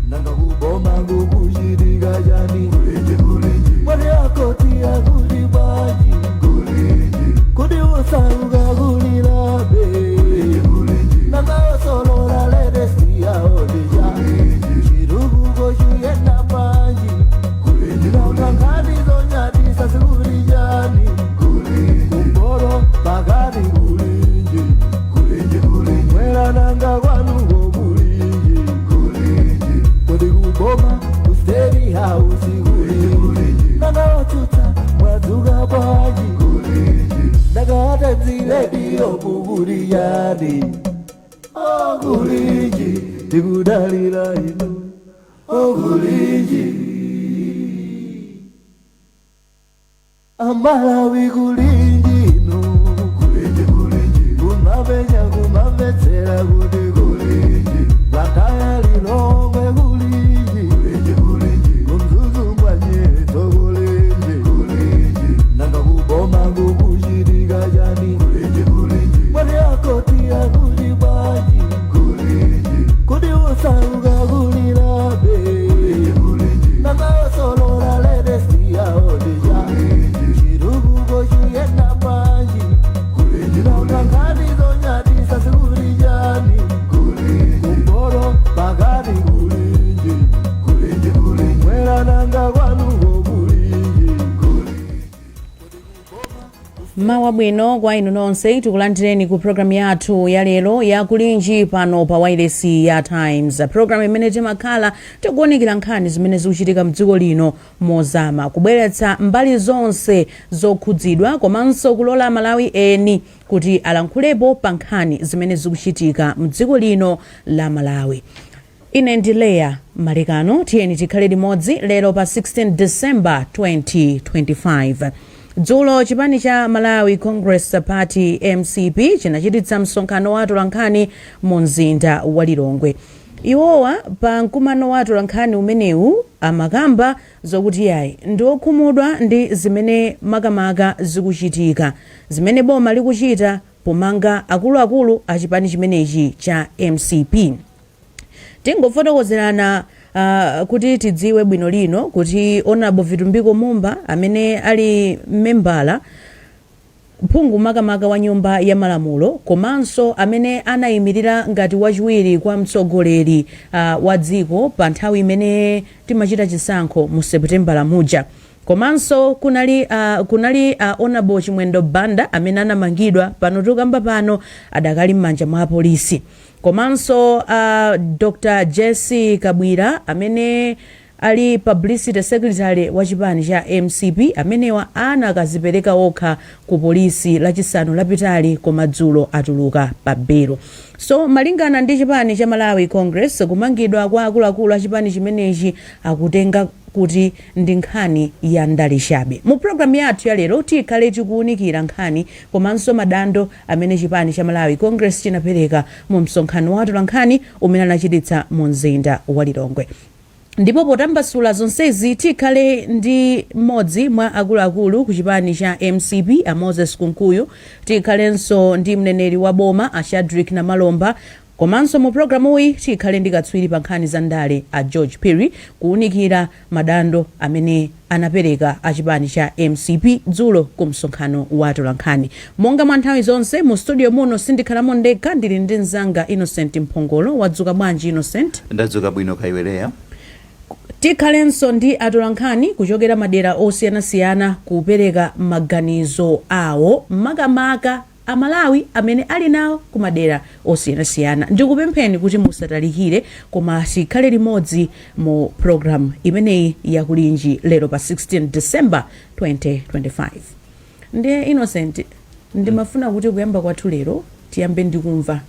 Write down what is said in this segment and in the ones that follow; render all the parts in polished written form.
Nanga kuboma kukuchitika chani? Mwati akoti akuli bwanji? Kodi osauka kulilabe? Nanga osolola latest yaodija chitukuko chiyenda bwanji? Nanga nkhani zonyadisa zikuli chani? Kumpoto, pakati kulinji? Mwera nanga kwanuko kulinji? Kodi kuboma ku State House kulinji? Nanga otsutsa mwadzuka bwanji? Nanga Times Radio kukuli chani? Okulinji, tikudalira inu, okulinji. Amalawi, kulinji inu? Kumapenya, kumamvetsera kuti kulinji? Blantyre, Lilongwe kulinji? KuMzuzu mwanyetso kulinji? Nanga kuboma kukuchitika chani? Mwati akoti akuli bwanji? Kodi osauka kulilabe? Nanga osolola latest yaodija chitukuko chiyenda bwanji? Nanga nkhani zonyadisa zikuli chani? Kumpoto, pakati kulinji? Mwera nanga kwanuko kulinji? Mawa bwino kwa inu nonse. Tikulandireni ku programu yathu ya lero ya Kulinji pano pa wailesi ya Times, programu imene timakhala tikuwunikira nkhani zimene zikuchitika mdziko lino mozama, kubweretsa mbali zonse zokhudzidwa komanso kulola Malawi eni kuti alankhulepo pa nkhani zimene zikuchitika mdziko lino la Malawi. Ine ndi Leya Malekano. Tiyeni tikhale limodzi lero pa 16 December 2025. Dzulo chipani cha Malawi Congress Party, MCP, chinachititsa msonkhano wa atolankhani mu mzinda wa Lilongwe. Iwowa pa mkumano wa atolankhani umenewu amakamba zokuti yayi, ndi okhumudwa ndi zimene makamaka zikuchitika, zimene boma likuchita pomanga akuluakulu a chipani chimenechi cha MCP. Tingofotokozerana kuti tidziwe bwino lino kuti Honorable Vitumbiko Mumba, amene ali membala, phungu makamaka wa Nyumba ya Malamulo, komanso amene anayimirira ngati wachiwiri kwa mtsogoleri wa dziko pa nthawi imene timachita chisankho mu Seputembala muja, komanso kunali Honorable Chimwendo Banda amene anamangidwa, pano tikamba pano adakali m'manja mwa apolisi, komanso Dr Jesse Kabwira amene ali publicity secretary wa chipani cha MCP, amenewa anakazipereka okha ku polisi Lachisanu lapitali, koma dzulo atuluka pa belo. So malingana ndi chipani cha Malawi Congress, kumangidwa kwa akuluakulu a chipani chimenechi akutenga kuti ndi nkhani ya ndale chabe. Mu programu yathu ya lero tikhale tikuwunikira nkhani komanso madando amene chipani cha Malawi Congress chinapereka mu msonkhano wa atolankhani umene anachititsa mu mzinda wa Lilongwe. Ndipo potambasula zonsezi tikhale ndi mmodzi mwa akuluakulu ku chipani cha MCP, a Moses Kunkuyu. Tikhalenso ndi mneneri wa boma, a Shadrick Namalomba, komanso mu programuyi tikhale ndi katswiri pa nkhani za ndale, a George Perry, kuwunikira madando amene anapereka a chipani cha MCP dzulo ku msonkhano wa atolankhani. Monga mwa nthawi zonse, mu studio muno sindikhalamo ndekha, ndili ndi mzanga Innocent Mphongolo. Wadzuka bwanji, Innocent? Ndadzuka bwino, kaya iwe, Leya? Tikhalenso ndi atolankhani kuchokera madera osiyanasiyana kupereka maganizo awo, makamaka Amalawi amene ali nawo ku madera osiyanasiyana. Ndikupempheni kuti musatalikire, koma tikhale limodzi mu program imeneyi yakulinji lero pa 16 December 2025. Ndiye Innocent, ndimafuna kuti kuyamba kwathu lero tiyambe ndikumva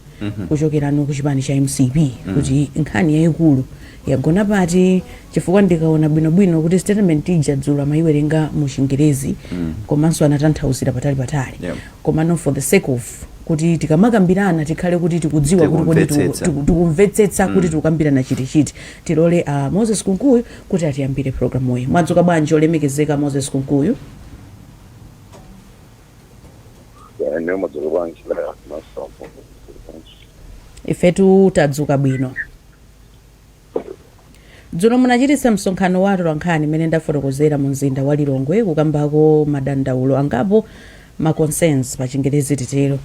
kuchokerano ku chipani cha MCP kuti nkhani yayikulu yagona pati, chifukwa ndikaona bwinobwino kuti statement ija dzulo amayiwerenga mu Chingerezi komanso anatanthauzira patali patali, komano for the sake of kuti tikamakambirana tikhale kuti tikudziwa kuti kodi Tikumvetsetsa. tikumvetsetsa kuti tikukambirana chitichiti, tilole Moses Kunkuyu kuti atiyambire programuyi. Mwadzuka bwanji, olemekezeka Moses Kunkuyu? Ine mwadzuka bwanji, masambo? Ifetu tadzuka bwino. Dzulo munachititsa msonkhano wa atolankhani mmene ndafotokozera mu mzinda wa Lilongwe kukambako madandaulo angapo, ma concerns pa Chingerezi titero,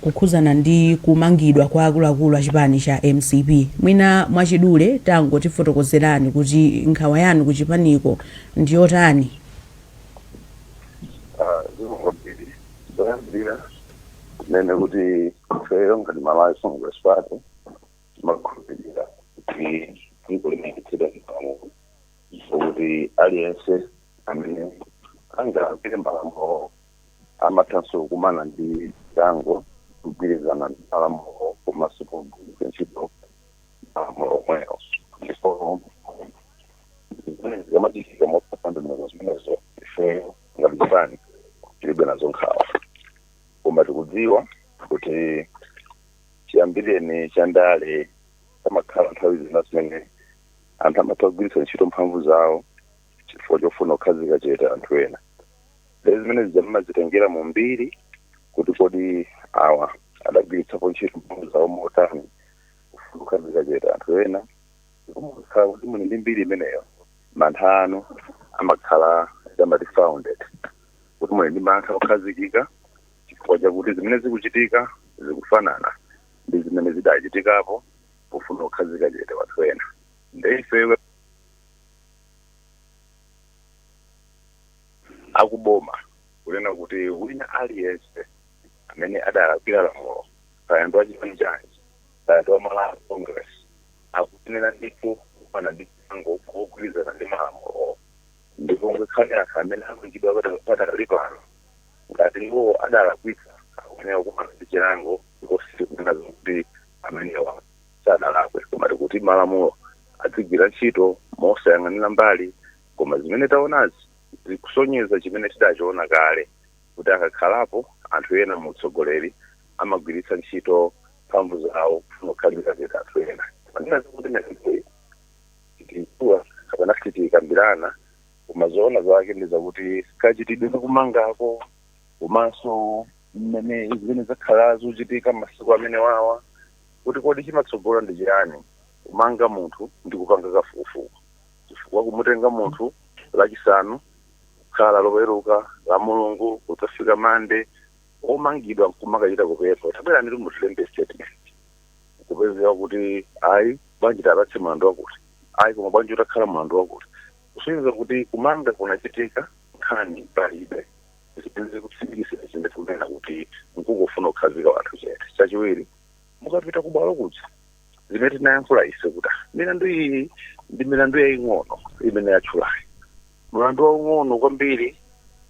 kukhuzana ndi kumangidwa kwa akuluakulu a chipani cha MCP. Mwina mwachidule tangotifotokozerani kuti nkhawa yanu ku chipaniko ndiyotani? Zikomo kwambiri. Zoyambirira tinene kuti ifeyo ngati Malawi Congress Party timakhulupirira kuti dziko limayendetsedwa ndi malamulo, kuti aliyense amene angalakwire malamulo amathanso kukumana ndi chilango kugwirizana ndi malamulo komanso kugwiritsa ntchito malamulo omwewo. Ndipo zimene zikamachitika motsata ndondomeko zimenezo, ifeyo ngati chipani tilibe nazo nkhawa. Koma tikudziwa kuti chiyambireni cha ndale pamakhala nthawi zina zimene anthu amatha kugwiritsa ntchito mphamvu zawo chifukwa chofuna kukhazika chete anthu ena. Lero zimene zija mumazitengera mu mbiri kuti kodi awa adagwiritsapo ntchito mphamvu zawo motani kufuna kukhazika chete anthu ena. Ndipo mukakhala kuti muli ndi mbiri imeneyo, mantha anu amakhala amati founded, kuti muli ndi mantha okhazikika chifukwa chakuti zimene zikuchitika zikufanana ndi zimene zidachitikapo pofuna kukhazika chete anthu ena. Nde ifeyo akuboma kunena kuti wina aliyense amene adalakwira lamulo, kaya ndi wachipani chanji, kaya ndi wa Malawi Congress, akuyenera ndithu kukumana ndi chilango mogwirizana ndi malamulo. Ndipo ngakhale anthu amene amangidwa padakali pano, ngati iwo adalakwitsa, akuyenera kukumana ndi chilango. Ndipo sitikunena zokuti amenewa sadalakwe, koma tikuti malamulo adzigwira ntchito mosayang'anira mbali. Koma zimene taonazi zikusonyeza chimene tidachiona kale, kuti akakhalapo anthu ena mu utsogoleri amagwiritsa ntchito mphamvu zawo kufuna kukhazika chete anthu ena. Manena zakuti milanduyi sitikuwa kapena sitikambirana, koma zoona zake ndi zakuti kachitidwe kakumangako komanso mmene zimene zakhala zochitika masiku amene wawa, kuti kodi chimatsogola ndi chiyani kumanga munthu ndi kupanga kafukufuku? Chifukwa kumutenga munthu Lachisanu, kukhala Loweruka, la Mulungu, kudzafika Mande, omangidwa nkumakachita kupempha, "Tabwerani mutilembe statement," kupezeka kuti ayi, bwanji tapatse mlandu wakuti, ayi, koma bwanji utakhala mlandu wakuti, kusonyeza kuti kumanga kunachitika, nkhani palibe. Zimene zikutsimikizira chimene tikunena kuti nkungofuna kukhazika wanthu chete. Chachiwiri, mukapita kubwalo kuja, zimene tinayankhula ife kuti milandu iyi ndi milandu yaying'ono imene yatchulayi, mlandu waung'ono kwambiri.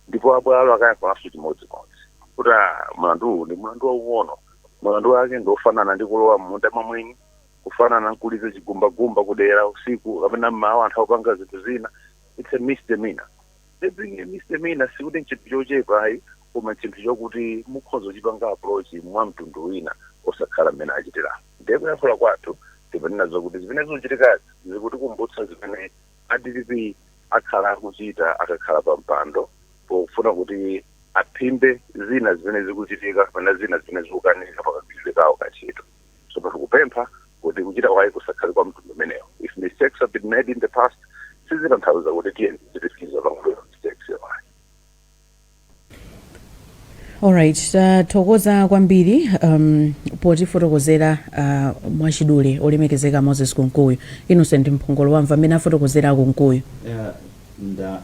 Ndipo abwalo akayankhulanso chimodzimodzi kuti mlanduwu ndi mlandu waung'ono, mlandu wake ndi ofanana ndi kulowa m'munda mwamwini, kufanana nkuliza chigumbagumba kudera usiku kapena mmawa anthu akupanga zinthu zina. It's a misdemeanor. Being a misdemeanor, sikuti nchinthu chochepa ayi, koma chinthu chokuti mukhoza kuchipanga approach mwa mtundu wina osakhala mmene achitira. Ndiye kuyankhula kwathu timanena zokuti zimene zikuchitikazi zikutikumbutsa zimene a DPP akhala akuchita akakhala pa mpando pofuna kuti aphimbe zina zimene zikuchitika kapena zina zimene zikukanika pakagwiridwe kawo kantchito. So tikupempha kuti kuchita kwake kusakhale kwa mtundu umenewo. If mistakes have been made in the past, sizitanthauza kuti tiye zipitiriza pang'ono mistakes yawayi. Alright, tathokoza kwambiri potifotokozera mwachidule, olemekezeka Moses Kunkuyu. Innocent Mphongolo, wamva mmene afotokozera Kunkuyu?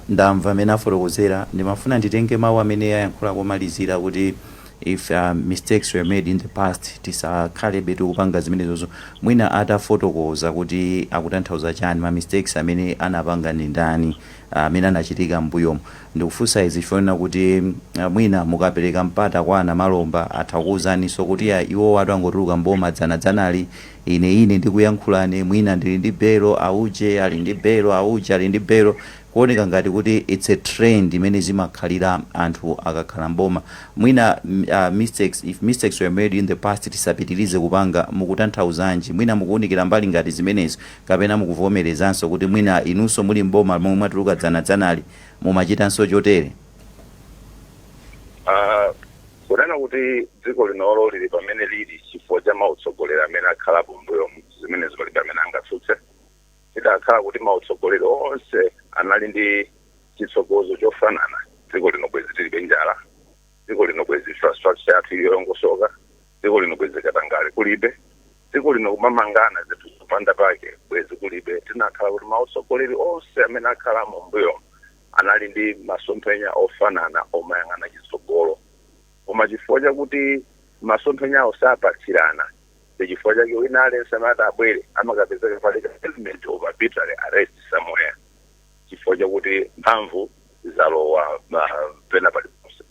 Ndamva amene afotokozera. Ndimafuna nditenge mawu amene ayankhula komalizira kuti if mistakes were made in the past, tisakhalebe tikupanga zimenezozo. Mwina atafotokoza kuti akutanthauza chani, ma mistakes amene anapanga ndi ndani amene anachitika m'mbuyomo. Ndikufunsa izi chifukwa kuti mwina mukapereka mpata kwa ana Malomba, atha kuwuzaninso kuti ya iwo atu angotuluka mboma dzanadzanali, ine ndikuyankhulani, mwina ndili ndi belo, auje ali ndi belo, auje ali ndi belo, kuoneka ngati kuti it's a trend imene zimakhalira anthu akakhala mboma. Mwina mistakes, if mistakes were made in the past, tisapitirize kupanga, mukutanthauzanji? Mwina mukuwunikira mbali ngati zimenezo, kapena mukuvomerezanso kuti mwina inunso muli mboma momwe mwatuluka dzanadzanali mumachitanso chotere? Kunena Kuti dziko linolo lili pamene lili chifukwa cha mautsogoleri amene akhalapo mbuyo, zimenezo palibe amene angatsutse. Tidakhala kuti mautsogoleri onse anali ndi chitsogozo chofanana, dziko lino bwezi tilibe njala, dziko lino bwezi infrastructure yathu iliyolongosoka, dziko lino bwezi katangale kulibe, dziko lino kumamangana zinthu zopanda pake bwezi kulibe. Tinakhala kuti mautsogoleri onse amene akhalamo mbuyo anali ndi masomphenya ofanana omayang'ana chitsogolo. Koma chifukwa chakuti masomphenyawo sapatsirana, ndi chifukwa chake wina aliyense amene abwere amakapezeka pali element of arbitrary arrest somewhere, chifukwa chakuti mphamvu zalowa pena paliponse.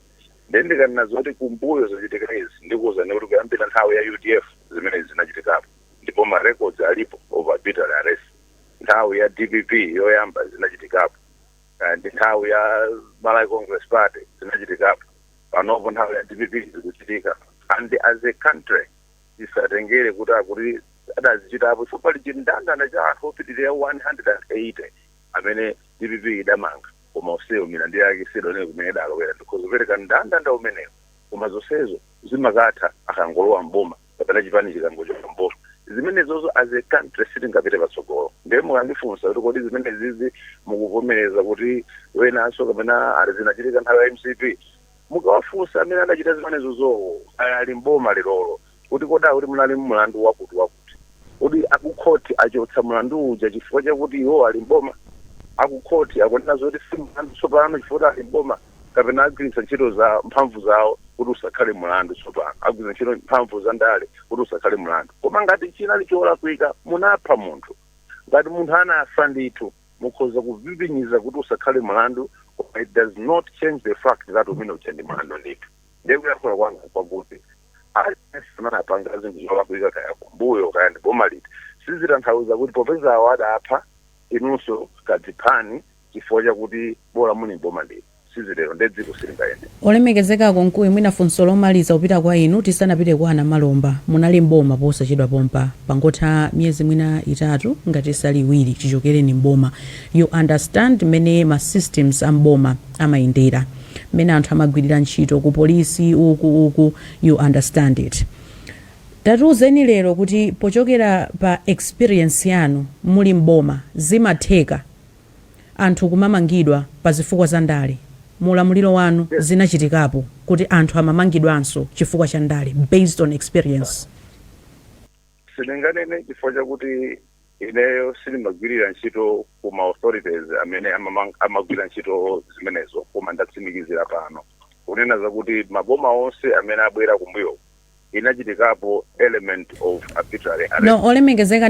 Ndiye ndikanena zoti kumbuyo zachitika izi, ndikuwuzani kuti kuyambira nthawi ya UDF zimene zinachitikapo, ndipo ma records alipo of arbitrary arrest. Nthawi ya DPP yoyamba zinachitikapo, ndi nthawi ya Malawi Congress Party zinachitikapo, panopo nthawi ya DPP zikuchitika. And as a country, tisatengere kuti akuti adazichitapo, chifukwa pali chindandanda cha anthu opitirira 180 amene DPP idamanga, koma onsewo milandu yake sidoneke kumene idalowera. Ndikhoza kupereka ndandanda umenewo, koma zonsezo zimakatha akangolowa mboma kapena chipani chikangochoka mboma. Zimenezozo as a country sitingapite patsogolo. Ndiye mukandifunsa kuti kodi zimenezizi mukuvomereza kuti wenanso kapena ali zinachitika nthawi ya MCP, mukawafunsa amene adachita zimenezozowo ali mboma lerolo kuti koda kuti munali mlandu wakuti wakuti, kuti akukhoti achotsa mlandu uja chifukwa chakuti iwo ali mboma, akukhoti akunena zoti si mlandu tsopano chifukwa ali mboma, kapena agwiritsa ntchito za mphamvu zawo kuti usakhale mlandu tsopano, agwiritsa ntchito mphamvu za ndale kuti usakhale mlandu. Koma ngati chinali cholakwika, munapha munthu, ngati munthu anafa ndithu, mukhoza kupipinyiza kuti usakhale mlandu, koma it does not change the fact that umene uja ndi mlandu ndithu. Ndiye kuyankhula kwanga kwakuti aliyense amene apanga zinthu zolakwika, kaya kumbuyo kaya ndi boma liti, sizitanthauza kuti popeza awo adapha inunso kadziphani chifukwa chakuti bola muli boma ndithu. Sizilero, nde dziko silingayende. Olemekezeka Kunkuyu, mwina funso lomaliza kupita kwa inu tisanapite kwa ana Malomba. Munali mboma posachedwa pompa, pangotha miyezi mwina 3 ngati sali 2 chichokereni mboma. You understand mmene ma systems amboma amayendera, mmene anthu amagwirira ntchito ku polisi uku uku, you understand it. Tatiuzeni lero kuti pochokera pa experience yanu muli mboma, zimatheka anthu kumamangidwa pa zifukwa za ndale muulamuliro wanu? Zinachitikapo kuti anthu amamangidwanso chifukwa cha ndale, based on experience? Sindinganene chifukwa chakuti ineyo sindimagwirira ntchito ku ma authorities amene amagwira ntchito zimenezo, koma ndatsimikizira pano kunena zakuti maboma onse amene abwera kumbuyo inachitikapo element of arbitrary arrest. No, olemekezeka,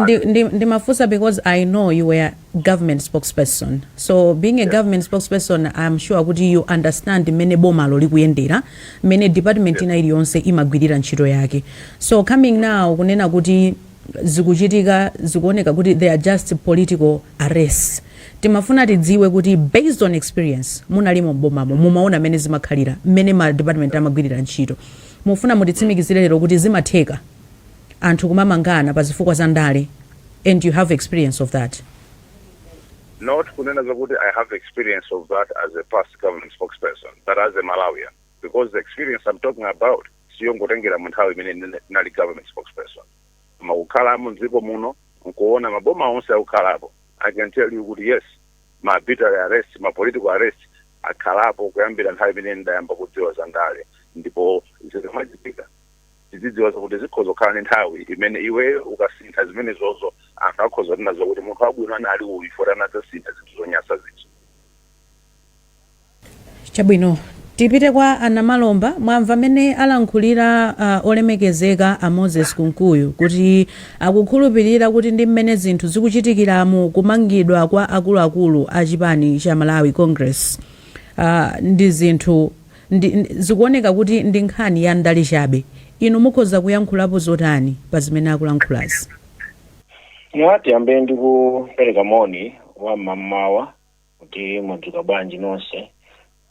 ndimafunsa because I know you were government spokesperson. So being a government spokesperson, I'm sure kuti you understand mmene bomalo likuyendera, mmene department ina iliyonse imagwirira ntchito yake. So coming now kunena kuti zikuchitika, zikuoneka kuti they are just political arrests, timafuna tidziwe kuti based on experience, munalimo mbomamo, mumaona mmene zimakhalira, mmene ma department amagwirira ntchito, mufuna mutitsimikizire lero kuti zimatheka anthu kumamangana pa zifukwa za ndale, and you have experience of that? Not kunena zakuti I have experience of that as a past government spokesperson, but as a Malawian, because the experience I'm talking about siyongotengera mu nthawi imene ndinali government spokesperson, koma kukhalamo mdziko muno nkuona maboma onse akukhalapo. I can tell you kuti yes, ma arbitrary arrest, ma political arrest akhalapo kuyambira nthawi imene ndayamba kudziwa za ndale. Ndipo zikamachitika, tizidziwa zakuti zikhoza kukhala ndi nthawi imene iweyo ukasintha zimenezozo, anthu akhoza kunena zakuti munthu wabwino anali uyu foti anadzasintha zinthu zonyasa zija. Chabwino, tipite kwa ana Malomba. Mwamva mmene alankhulira olemekezeka a Moses Kunkuyu kuti akukhulupirira kuti ndi mmene zinthu zikuchitikiramu, kumangidwa kwa akuluakulu a chipani cha Malawi Congress, ndi zinthu zikuoneka kuti ndi nkhani ya ndale chabe. Inu mukhoza kuyankhulapo zotani pa zimene akulankhulazi? Tiyambe ndi kupereka moni wa mmamawa kuti mwadzuka bwanji nonse,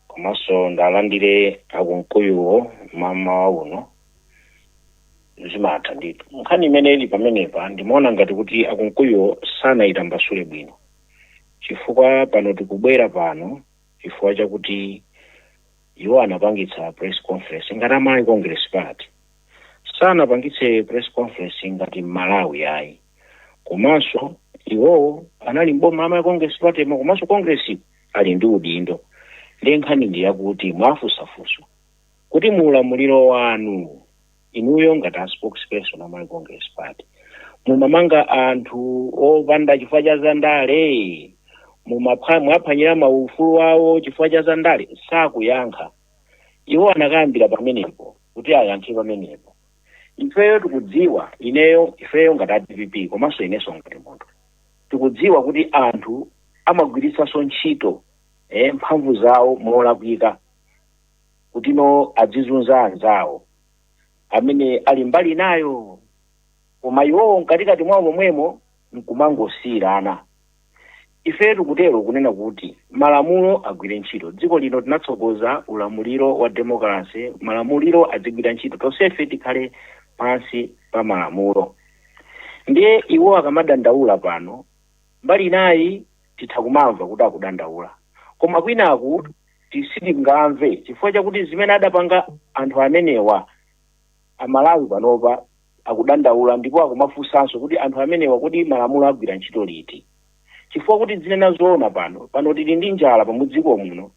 komanso ndalandire Akunkuyuwo mmamawa uno. Zimatha ndithu. Nkhani imene ili pamenepa, ndimaona ngati kuti Akunkuyuwo sanayitambasule bwino, chifukwa pano tikubwera pano chifukwa chakuti Iwo anapangitsa press conference ngati Amalawi Congress Party, sanapangitse press conference ngati Malawi ayi. Komanso iwowo anali mboma Amalawi Congress Party, komanso Congress ali ndi udindo. Ndi nkhani ndi yakuti mwafusafuso kuti muulamuliro wanu inuyo ngati a spokesperson a Malawi Congress Party mumamanga anthu opanda chifukwa cha zandale, mwaphwanyira maufulu awo chifukwa cha zandale? Sakuyankha. Iwo anakayambira pamenepo kuti ayankhe pamenepo. Ifeyo tikudziwa, ineyo, ifeyo ngati a DPP komanso inenso ngati munthu, tikudziwa kuti anthu amagwiritsanso ntchito mphamvu zawo molakwika kutino adzizunza anzawo amene ali mbali nayo, koma iwowo mkatikati mwawo momwemo nkumangosiyirana. Ife tikutero kunena kuti malamulo agwire ntchito. Dziko lino tinatsogoza ulamuliro wa democracy, malamuliro adzigwira ntchito, tonsefe tikhale pansi pa malamulo. Ndiye iwo akamadandaula pano, mbali inayi titha kumamva kuti akudandaula, koma kwinaku sitingamve chifukwa chakuti zimene adapanga anthu amenewa, Amalawi panopa akudandaula ndipo akumafunsanso kuti anthu amenewa, kuti malamulo agwira ntchito liti? Chifukwa kuti zinena zoona, pano tili ndi njala pamudziko muno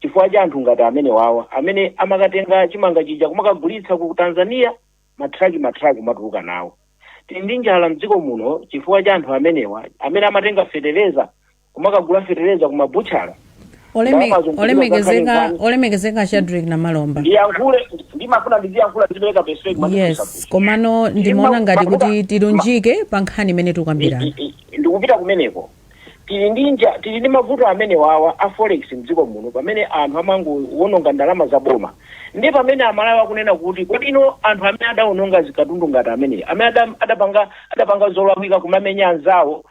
chifukwa cha anthu ngati amenewawa amene amakatenga chimanga chija kumakagulitsa ku Tanzania, matraki matraki kumatuluka nawo. Tili ndi njala mdziko muno chifukwa cha anthu amenewa amene amatenga fetereza kumakagula fetereza kumabutchala. Ndalama zonse Olemekezeka, olemekezeka Shadrack Namalomba. Ndiyankhule, ndimafuna ndiziyankhula, ndizipereka perspective. Yes, komano ndimaona ngati kuti tilunjike pa nkhani imene tikukambirana. Ndikupita kumeneko. Tili ndi mavuto amene wawa a forex mdziko muno, pamene anthu amangowononga ndalama za boma, ndi pamene Amalawi akunena kuti kodi ino anthu amene adawononga zikatundu ngati amene adapanga zolakwika, kumamenya anzawo,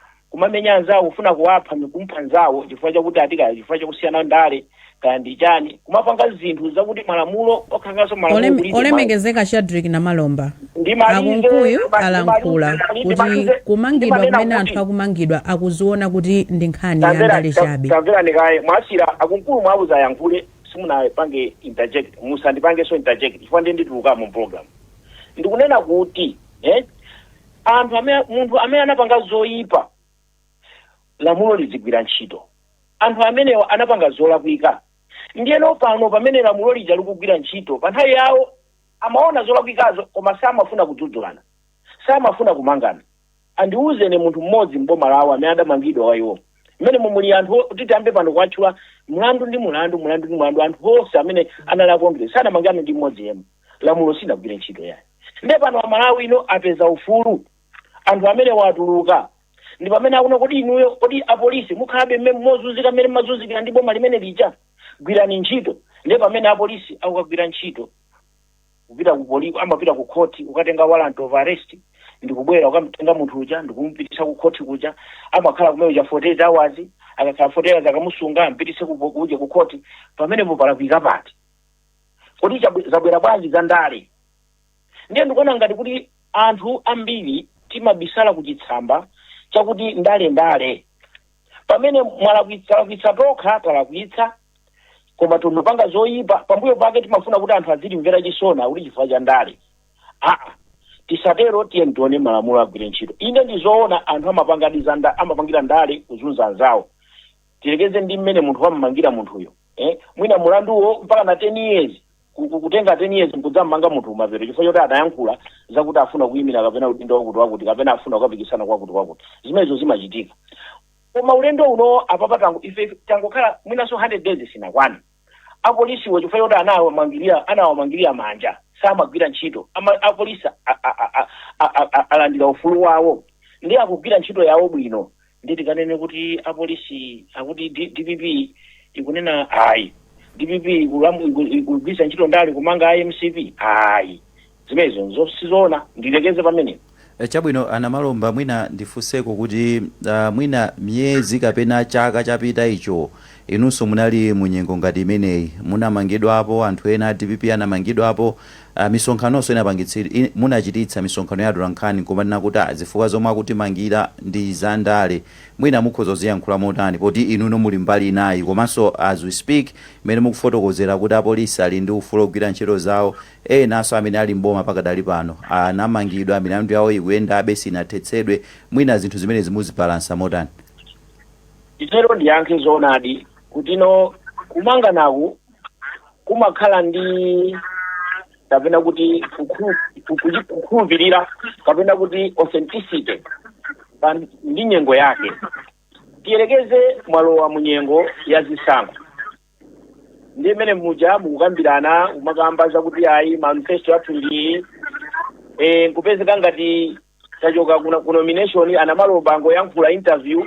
kufuna kuwapha, kumpha anzawo chifukwa chakuti atikaya, chifukwa chakusiyana ndale kaya ndi chani, kumapanga zinthu zakuti malamulo okhalanso malamulo kulibe. Olemekezeka Shadrack Namalomba, Ndimalize. Akunkuyu alankhula kuti Ndimalize. kumangidwa Ndimanena kumene anthu akumangidwa akuziona kuti ndi nkhani ya ndale chabe. Tamverani kaye. Mwasira Akunkuyu, mwauza ayankhule, simunapange interject. Musandipangenso interject chifukwa ndiye nditulukamo mu program. Ndikunena kuti anthu amene, munthu amene anapanga zoyipa, lamulo lizigwira ntchito. Anthu amenewa anapanga zolakwika. Ndiyeno pano pamene lamulo lija likugwira ntchito, pa nthawi yawo amaona zolakwikazo koma samafuna kudzudzulana, samafuna kumangana. Andiwuzeni munthu mmodzi mboma lawo amene adamangidwa wa iwo. Mmene mumuli anthu tiyambe pano kuwatchula mulandu ndi mulandu, mulandu ndi mulandu, anthu onse amene anali a Congress sanamangane ndi mmodzi yemwe. Lamulo sinagwire ntchito yayi. Ndiye pano Amalawi ino apeza ufulu, anthu amene watuluka, ndi pamene akuona kuti inuyo, kodi apolisi mukhalabe mmene mozunzika mmene mmazunzikira ndi boma limene lija? Gwirani ntchito. Ndiye pamene apolisi akukagwira ntchito, kupita ku poli, amapita ku khoti kukatenga warrant of arrest, ndikubwera kukamtenga munthu uja ndikumupitisa ku khoti kuja. Amakhala kumene uja 48 hours. Akakhala 48 hours, akamusunga, ampitise kuja ku khoti. Pamenepo palakwika pati? Kodi zabwera bwanji za ndale? Ndiye ndikuona ngati kuti anthu ambiri timabisala kuchitsamba chakuti ndale ndale, pamene mwalakwitsa, lakwitsa tokha, talakwitsa, koma timapanga zoyipa, pambuyo pake timafuna kuti anthu azitimvera chisoni akuti chifukwa cha ndale. Aa, tisatero. Tiye tione malamulo agwire ntchito. Ine ndizoona anthu amapangira ndale kuzunza anzawo. Tilekeze ndi mmene munthu wammangira munthuyo, Mwina mulanduwo mpaka na 10 years, kutenga 10 years nkudzam'manga munthu kumapeto chifukwa choti adayankhula zakuti afuna kuyimira kapena udindo wakuti wakuti, kapena afuna kukapikisana kwakuti kwakuti. Zimenezo zimachitika, koma ulendo uno apapa tango ife tangokhala mwinanso 100 days sinakwane, apolisiwo chifukwa choti anawamangirira manja, samagwira ntchito. Apolisi alandira ufulu wawo ndi akugwira ntchito yawo bwino. Ndi tikanene kuti apolisi akuti DPP ikunena ayi, DPP ikugwiritsa ntchito ndale kumanga MCP, ayi, zimenezo sizoona. Ndilekeze pamenepo. Chabwino, Anamalomba, mwina ndifunseko kuti mwina miyezi kapena chaka chapita icho Inunso munali munyengo ngati imeneyi, munamangidwapo, anthu ena a DPP anamangidwapo, misonkhanonso munachititsa misonkhano ya atolankhani nkumanena kuti zifukwa zomwe akutimangira ndi zandale. Mwina mukhoza kuziyankhula motani poti inuno muli mbali inayi, komanso as we speak mmene mukufotokozera kuti apolisi ali ndi ufulu ogwira ntchito zawo, enanso amene ali mboma pakadali pano anamangidwa, milandu yawo ikuyendabe, sinathetsedwe. Mwina zinthu zimenezi muzibalansa motani? Titero, ndiyankhe zoonadi kuti no, kumanganaku kumakhala ndi kapena kuti kukhulupirira kapena kuti authenticity ndi nyengo yake. Tiyerekeze mwalowa mu nyengo ya zisankho, ndi imene muja mukukambirana, kumakamba zakuti ayi, manifesto yathu ndi nkupezeka ngati tachoka ku nomination, anamalomba angoyankhula interview,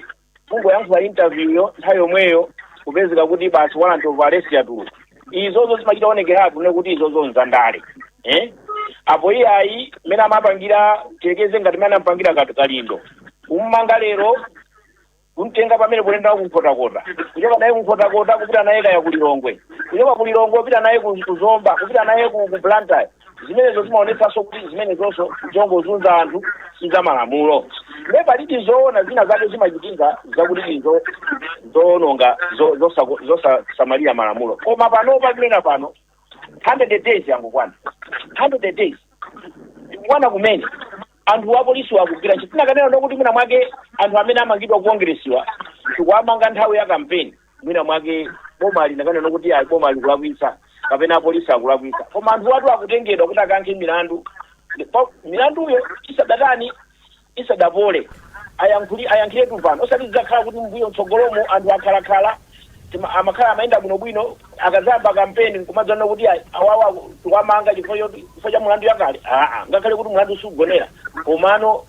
kungoyankhula interview yo, nthawi yomweyo kupezeka kuti basi, warrant of arrest yatuluka. Izozo zimachita onekeratu ne kuti izozo nzandale, eh? Apo iyayi, mmene amapangira, tiyerekeze ngati mmene amapangira Kalindo, kummanga lero, kumtenga pamene kulenda kunkhotakota, kuchoka naye kunkhotakota kupita naye kaya kulilongwe, kuchoka kulilongwe kupita naye ku Zomba, kupita naye ku Blantyre. Zimenezo zimaonetsanso kuti zimenezonso zongozunza anthu, sizamalamulo. Nde palidi zoona zina zake zimachitika zakuti izo zoononga, zosasamalira malamulo. Koma panopa, kunena pano, 100 days yangokwana, 100 days ikukwana kumene anthu apolisi akugwira ntchito. Tinakanena ndokuti mwina mwake anthu amene amangidwa ku Kongresiwa tikuamanga nthawi ya kampeni, mwina mwake boma linakanena kuti ayi, boma likulakwitsa kapena apolisi akulakwitsa. Koma anthu watu akutengedwa kuti akankhe milandu. Milanduyo isadatani, isadapole, ayankhiretu pano, osati zidzakhala kuti mbuyo mtsogolomo anthu akhalakhala amakhala amayenda bwinobwino, akazayamba kampeni nkumadzana kuti ayi, awawa tiwamanga chifukwa cha mulandu yakale. Aa, ngakhale kuti mulandu sugonera, komano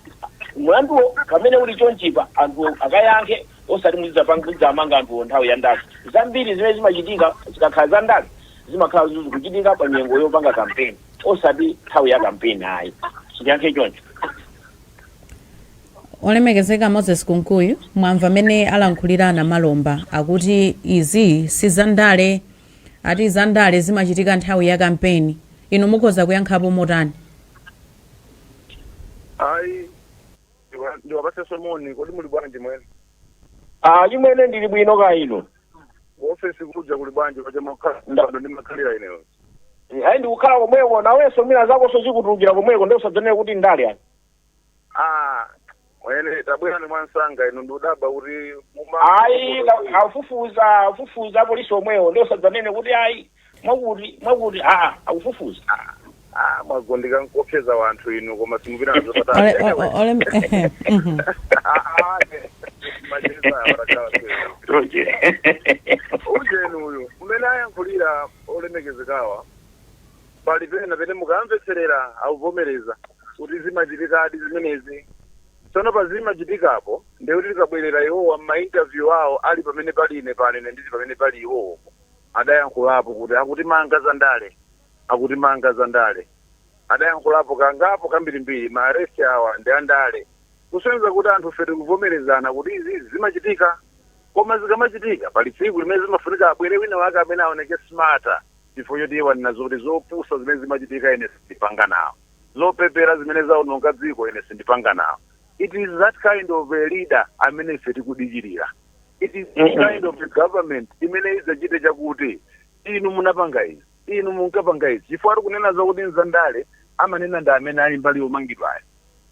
mulanduwo pamene uli chonchipa, anthu akayankhe, osati muzidzamanga anthuwo nthawi ya ndale. Zambiri zimene zimachitika zikakhala za ndale zimakhala zikuchitika pa nyengo yopanga kampeni, osati nthawi ya kampeni ayi. Ndiyankhe choncho. Olemekezeka Moses Kunkuyu, mwamva amene alankhulira Namalomba, akuti izi si zandale, ati zandale zimachitika nthawi ya kampeni. Inu mukhoza kuyankhapo motani? Ayi, ndiwapatsenso moni. Kodi muli bwanji mwene? Ah, chimwene, ndili bwino, ka inu? Ofesi kuja kuli bwanji? Paja makhala ndimakhalira ineyo. Ayi, ndikukhala komweko. Nawenso mwina zakonso zikutulukira komweko, ndi usadzanene kuti ndale ayi. Ah, mwene, tabwerani mwansanga inu, ndikudabwa kuti Ayi, afufuza, afufuza apolisi omwewo, ndi usadzanene kuti ayi, mwakuti mwakuti. Aa, akufufuza. Ah, mwagondika nkopseza wanthu inu, koma simupita nazo Ole- patali. o- Macheza watakhala. Ujeni uyu mmene ayankhulira olemekezekawa, pali pena pene mukamvetserera akuvomereza kuti zimachitikadi zimenezi. Tsono pa zimachitikapo, ndikuti tikabwerera iwowa m'ma interview awo ali pamene pali ine pano, ine ndili pamene pali iwowo, adayankhulapo kuti akutimanga zandale, akutimanga zandale. Adayankhulapo kangapo kambirimbiri, ma arrest awa ndi andale, kusonyeza kuti anthu ife tikuvomerezana kuti izi zimachitika. Koma zikamachitika, pali tsiku limene zimafunika abwere wina wake amene aoneke smarter, chifukwa choti iye wanena zoti zopusa zimene zimachitika ine sindipanga nawo, zopepera zimene zaononga dziko ine sindipanga nawo. It is that kind of a leader amene ife tikudikirira. It is that kind of a government imene idzachite chakuti inu munapanga izi, inu munkapanga izi. Chifukwa ari kunena zakuti nzandale, amanena ndi amene ali mbali yomangidwayo.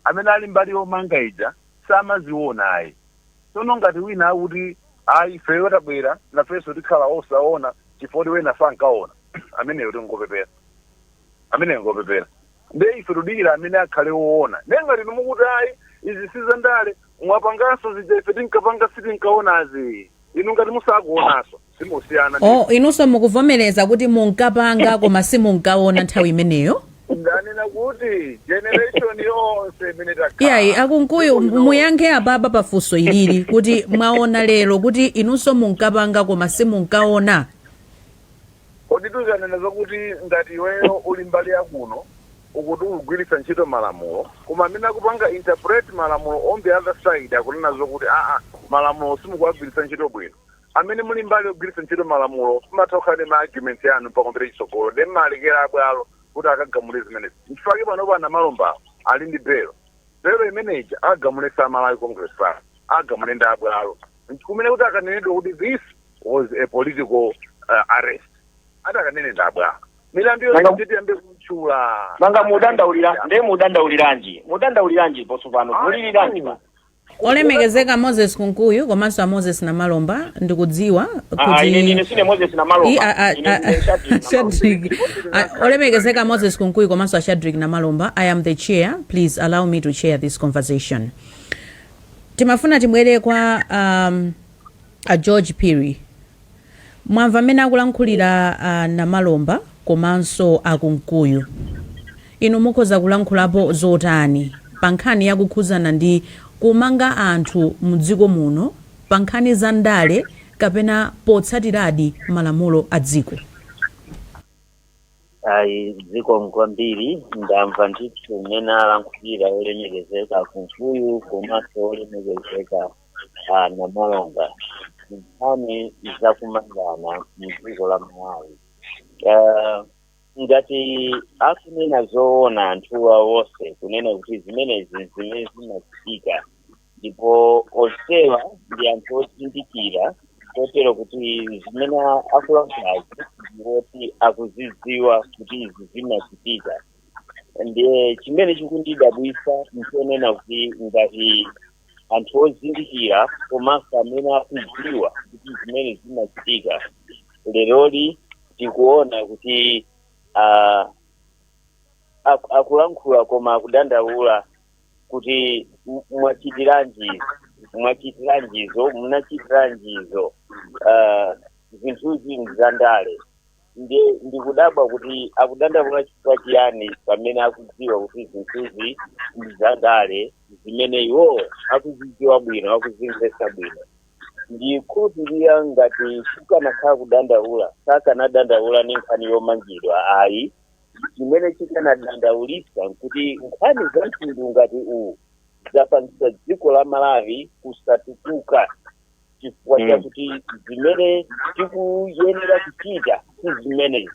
Amene ali mbali yomanga ija samaziona ayi. Tsono ngati wina akuti ayi, ifeyo tabwera, nafenso tikhala osaona chifukwa kuti wena sankaona, ameneyo tingopepera, ameneyo ngopepera. Nde ife tudikira amene akhale woona. Nde ngati mukuti ayi, izi sizandale, mwapanganso zija ife tinkapanga sitinkaonazi, inu ngati musakuonanso simusiyana. Oh, inunso mukuvomereza kuti munkapanga koma simunkaona nthawi imeneyo? Ndanena kuti generation yonse imene takhala. Iyayi, akunkuyu, muyankhe apapa pafunso ilili kuti mwaona lero kuti inunso munkapanga koma simunkaona? Kodi tuzanena zakuti ngati iweyo uli mbali yakuno, ukuti ukugwiritsa ntchito malamulo, koma amene akupanga interpret malamulo on the other side akunena zokuti aa, malamulo simukuwagwiritsa ntchito bwino. Amene muli mbali yogwiritsa ntchito malamulo, mumatha kukhala ndi ma arguments yanu pakompera chitsogolo, ndi mmalekera abwalo kuti akagamule zimenezi. Nchifukwa panopo a Namalomba ali ndi belo. Belo imeneyi agamule sa Malawi Congress Party, agamule ndi abwalo, kumene kuti akanenedwa kuti this was a political arrest, ati akanene ndi abwalo. Milandu yonse tiyambe kutchula. Nanga mudandaulira, ndiye mudandauliranji? Mudandauliranji posopano? Muliliranji pa? Olemekezeka Moses Kunkuyu komanso a Moses Namalomba, ndikudziwa Ah, ine ndine sine Moses Namalomba. Ine ndine Shadrack Namalomba. Shadrick. Olemekezeka Moses Kunkuyu komanso a Shadrick Namalomba, I am the chair. Please allow me to chair this conversation. Timafuna tibwere kwa a George Phiri. Mwamva mmene akulankhulira Namalomba komanso akunkuyu. Inu mukhoza kulankhulapo zotani pa nkhani yakukhuzana ndi kumanga anthu mdziko muno pa nkhani za ndale kapena potsatiradi malamulo a dziko? Ayi, zikomo kwambiri. Ndamva ndithu mmene alankhulira olemekezeka Kunkuyu komanso olemekezeka Namalomba, nkhani zakumangana mdziko la Malawi. Ngati akunena zoona anthuwa wonse, kunena kuti zimenezi zimene zimachitika, ndipo onsewa ndi anthu ozindikira, kotero kuti zimene akulankhulazi ndikuti akuzidziwa kuti izi zimachitika. Ndiye chimene chikundidabwisa nchonena kuti ngati anthu ozindikira komanso amene akudziwa kuti zimene zimachitika, leroli tikuona kuti akulankhula koma akudandaula kuti mwachitiranji, mwachitiranjizo, munachitiranjizo, zinthuzi nzandale. Ndiye ndikudabwa kuti akudandaula chifukwa chiyani pamene akudziwa kuti zinthuzi ndi zandale, zimene iwo akuzidziwa bwino, akuzimvetsa bwino. Ndikhulupirira ngati kukanakhala kudandaula, sakanadandaula ndi nkhani yomangidwa, ayi. Chimene chikanadandaulitsa nkuti nkhani za mtundu ngati uwu zapangisa dziko la Malawi kusatukuka, chifukwa chakuti zimene tikuyenera kuchita si zimenezi,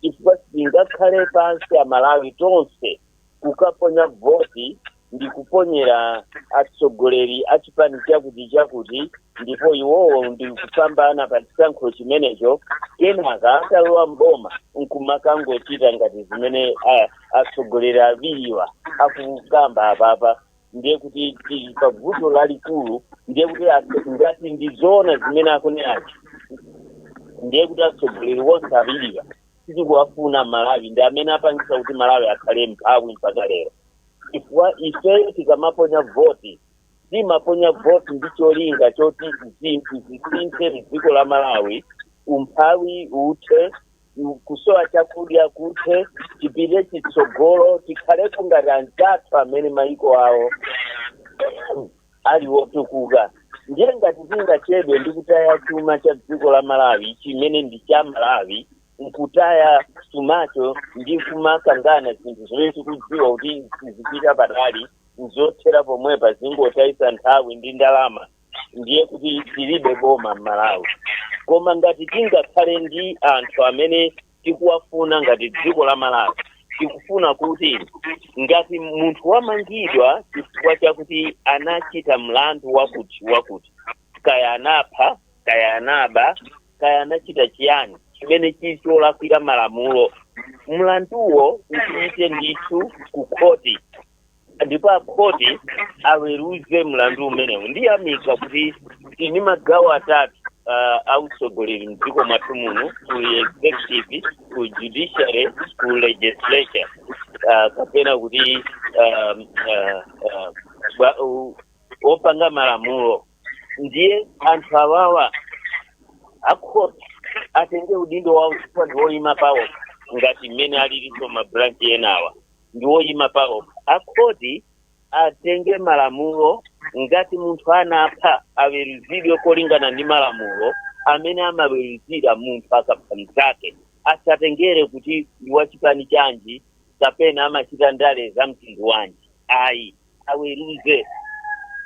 chifukwa sitingakhale pansi Amalawi tonse kukaponya voti ndi kuponyera atsogoleri a chipani chakuti chakuti, ndipo iwowo ndi kupambana pa chisankho chimenecho, kenaka atalowa mboma nkumakangochita ngati zimene atsogoleri awiriwa akukamba apapa. Ndiye kuti tili pa vuto lalikulu. Ndiye kuti ngati ndizoona zimene akunenazi, ndiye kuti atsogoleri wonse awiriwa sitikuwafuna Malawi, ndi amene apangisa kuti Malawi akhale mphawi mpaka lero, chifukwa ifeyo tikamaponya voti, timaponya voti ndi cholinga choti zinthu zisinthe mdziko la Malawi, umphawi uthe, kusowa chakudya kuthe, tipite chitsogolo, tikhaleko ngati anzathu amene maiko awo ali wotukuka. Ndiye ngati tingachedwe ndi kutaya chuma cha dziko la Malawi, chimene ndi cha Malawi, nkutaya chumacho ndi kumakangana zinthu zimene tikudziwa kuti sizipita patali, nzothera pomwepa, zingotayisa nthawi ndi ndalama, ndiye kuti tilibe boma m'Malawi. Koma ngati tingakhale ndi anthu amene tikuwafuna ngati dziko la Malawi, tikufuna kuti ngati munthu wamangidwa chifukwa chakuti anachita mlandu wakuti wakuti, kaya anapha, kaya anaba, kaya anachita chiyani chimene chili cholakwira malamulo, mlanduwo upite ndithu ku khoti ndipo akhoti aweruze mlandu umenewu. Ndiyamika kuti tini magawo atatu autsogoleri mdziko mwathu muno: ku executive, ku judiciary, ku legislature, kapena kuti opanga malamulo. Ndiye anthu awawa akhoti atenge udindo wawo, chifukwa ndi woyima pawo, ngati mmene alilinso ma branch enawa ndi woyima pawo. Akhoti atenge malamulo. Ngati munthu anapha, aweruzidwe kolingana ndi malamulo amene amaweruzira munthu akapha mnzake, asatengere kuti ndi wachipani chanji kapena amachita ndale za mtundu wanji, ayi, aweruze.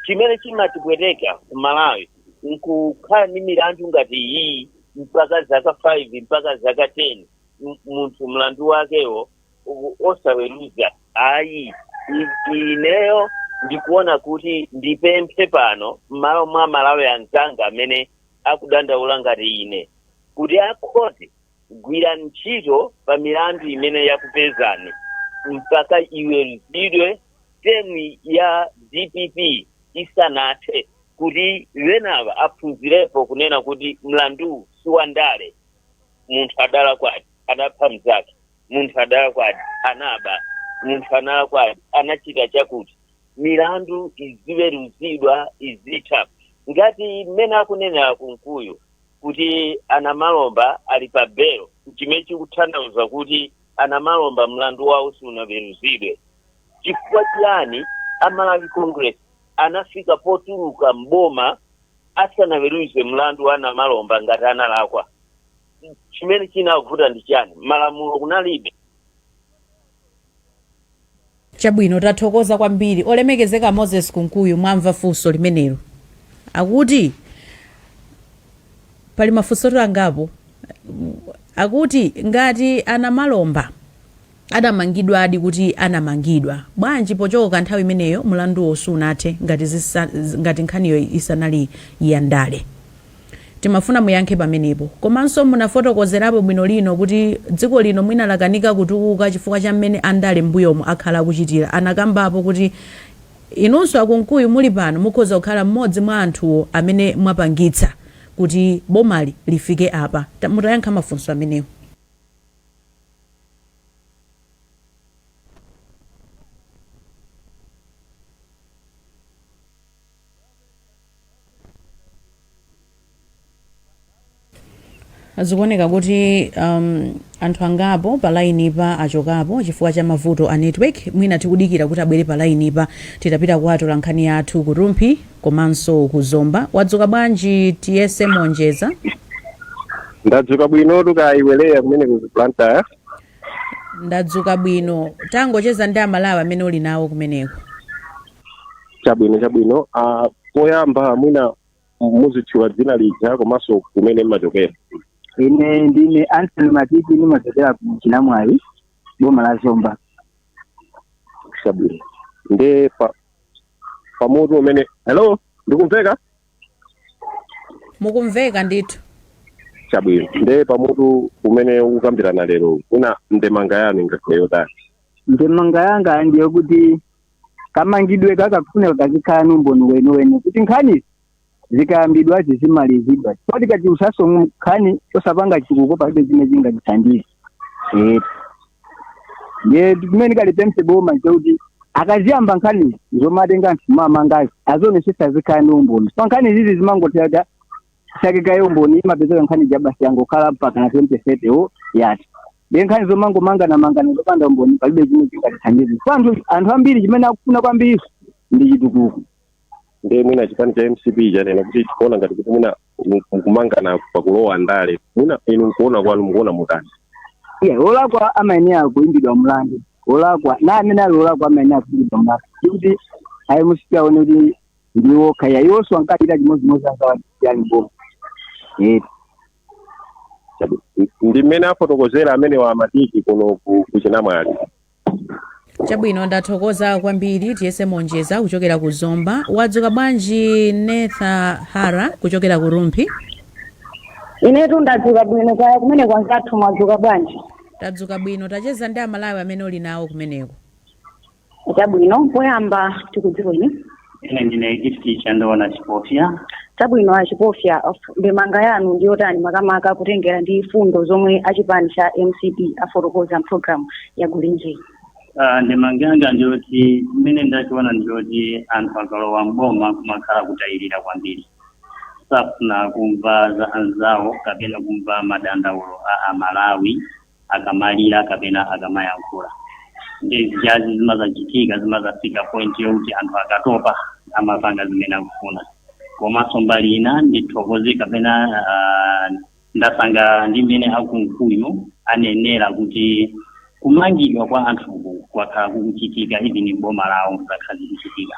Chimene chimatipweteka ku Malawi nchonena kuti anthu amene Nkukhala ndi milandu ngati iyi mpaka zaka 5, mpaka zaka 10, munthu mlandu wakewo osaweruza, ayi. Ineyo ndikuona kuti ndipemphe pano m'malo mwa Malawi anzanga amene akudandaula ngati ine kuti akhoti, gwira ntchito pa milandu imene yakupezani mpaka iweruzidwe term ya DPP isanathe, kuti wenava aphunzirepo kunena kuti mlandu si wandale. Munthu adalakwadi, adapha mzake. Munthu adalakwadi, anaba. Munthu adalakwadi, anachita chakuti. Milandu iziweruzidwa, izitha. Ngati mmene akunenera Kunkuyu kuti anamalomba ali pa belo, chimene chikutanthauza kuti anamalomba mlandu wawo sunaweruzidwe. Chifukwa chiyani Amalawi Congress anafika potuluka mboma asanaweruze mlandu wa anamalomba ngati analakwa? Chimene chinavuta ndi chani? Malamulo kunalibe. Chabwino, tathokoza kwambiri, olemekezeka Moses Kunkuyu. Mwamva funso limenelo? Akuti pali mafunso angapo. Akuti ngati anamalomba adamangidwadi, kuti anamangidwa bwanji pochoka nthawi imeneyo mlanduwo sunathe ngati nkhaniyo isanali yandale? Timafuna muyankhe pamenepo. Komanso munafotokozerapo bwino lino kuti dziko lino mwina lakanika kutukuka chifukwa cha mmene andale m'mbuyomo akhala akuchitira. Anakambapo kuti inunso Akunkuyu muli pano mukhoza kukhala mmodzi mwa anthuwo amene mwapangitsa kuti bomali lifike apa. Mutayankha mafunso amenewo. Zikuoneka kuti anthu angapo pa line pa achokapo chifukwa cha mavuto a network. Mwina tikudikira kuti abwere pa line pa titapita kuwatola nkhani yathu ku Rumphi komanso ku Zomba. Wadzuka bwanji, Tiyese Monjeza? Ndadzuka bwinotu, kaya iwe Leya kumene ku Blantyre? Ndadzuka bwino. Tangocheza ndi Amalawi amene uli nawo kumeneko. Chabwino. Poyamba mwina muzitchula dzina lija komanso kumene mmachokera. Ine ndine Anthony Matiki, ndimachokera ku Chinamwali, boma la Zomba. Chabwino. Nde pa pamutu umene, hello, ndikumveka? Mukumveka ndithu. Chabwino. Nde pamutu umene ukukambirana lero, mwina ndemanga yanu ingakhale yotani? Ndemanga yanga ndiyo kuti kamangidwe kakakufunika kazikhala ni umboni weniweni, kuti nkhani zikayambidwa zizimalizidwa, chifukwa tikati usaso nkhani osapanga chitukuko, palibe chimene chingatithandize. Ndiye kumene kalipemphe boma nchokuti akaziyamba nkhani zomatenga anthu mamangazi, azionesesa azikhala ni umboni, pa nkhani zizi zimangothera sakikayo umboni, imapezeka nkhani jabasi yangokhala mpaka na 2030 o yati. Ndiye nkhani zomangomangana mangana zopanda umboni, palibe chimene chingatithandize. Kwa anthu ambiri chimene akufuna kwambiri ndi chitukuko. Ndiye mwina chipani cha MCP chanena kuti chikuona ngati kuti mwina mukumangana pakulowa ndale. Mwina inu nkuona kwanu mukuona mutani? Yeah, olakwa amayenera kuimbidwa mlandu. Olakwa na amene ali olakwa amayenera kuimbidwa mlandu, ndikuti ayi MCP aone kuti ndiwo kaya iwonso ankachita chimodzimodzi anzawachiyani boma. Chabwino. Ndi mmene afotokozera amene wa Matiki kuno ku Chinamwali. Chabwino, ndathokoza kwambiri, Tiyese Monjeza kuchokera ku Zomba. Wadzuka bwanji, Netha Hara kuchokera ku Rumphi? Inetu ndadzuka bwino, kaya kumene kwanzathu mwadzuka bwanji? Tadzuka bwino. Tacheza ndi Amalawi amene uli nawo kumeneko. Chabwino, poyamba tikudziweni. Ine ndine Gift Chandoona Chipofya. Chabwino, Achipofya, ndemanga yanu ndiyotani makamaka kutengera ndi fundo zomwe achipani cha MCP afotokoza mpulogalamu ya Kulinji? Ndemanga yanga ndiyoti mmene ndachiona ndiyoti anthu akalowa mboma kumakhala kutayirira kwambiri, safuna kumva za anzawo kapena kumva madandaulo a Amalawi akamalira kapena akamayankhula. Ndi zijazi zimazachitika, zimazafika point yokuti anthu akatopa amapanga zimene akufuna. Komanso mbali ina ndithokoze kapena ndasanga ndi mmene Akunkuyu anenera kuti kumangidwa kwa anthuku kwakhala kukuchitika, even boma lawo zakhala zikuchitika.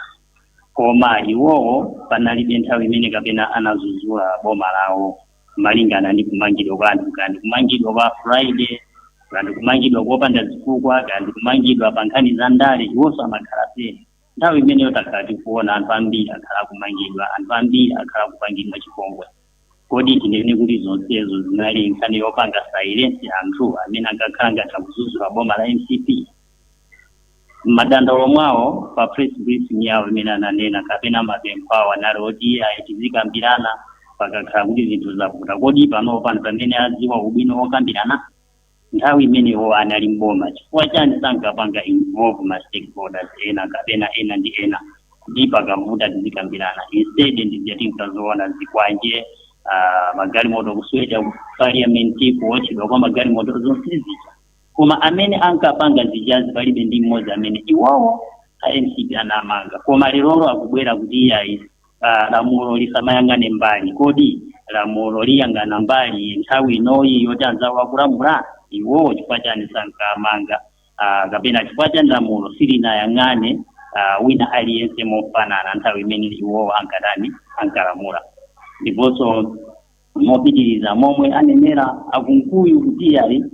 Koma iwowo panalibe nthawi imene kapena anazuzula boma lawo malingana ndi kumangidwa kwa anthu, kandi kumangidwa kwa Friday, kandi kumangidwa kopanda zifukwa, kandi kumangidwa pa nkhani za ndale, iwonso amakhala pene. Nthawi imeneyo takhala tikuona anthu ambiri akhala kumangidwa, anthu ambiri akhala kupangidwa chipongwe. Kodi tinene kuti zonsezo zinali nkhani yopanga silence anthu amene ankakhala ngati akuzuzula boma la MCP? Madandaulo mwawo pa press briefing yawo imene ananena kapena mapempho awo anali oti ayi, tizikambirana pakakhala kuti zinthu zavuta. Kodi panopo pano pamene adziwa ubwino wokambirana, nthawi imeneyo anali mboma, chifukwa chani sankapanga involve ma stakeholders ena kapena ena ndi ena kuti pakavuta tizikambirana? Instead ndizija tinkazoona, zikwanje, magalimoto kusweka ku parliament, kuwotchedwa kwa magalimoto, zonse zija. Koma amene ankapanga zijazi palibe ndi mmodzi amene iwowo a MCP anamanga. Koma lerolo akubwera kuti iyayi, lamulo lisamayang'ane mbali. Kodi lamulo liyang'ana mbali nthawi inoyi yoti anzawo akulamula? Iwowo chifukwa chani sankamanga, kapena chifukwa chani lamulo silinayang'ane wina aliyense mofanana nthawi imene iwowo ankatani, ankalamula? Ndiponso mopitiriza momwe anenera akunkuyu kuti iyayi,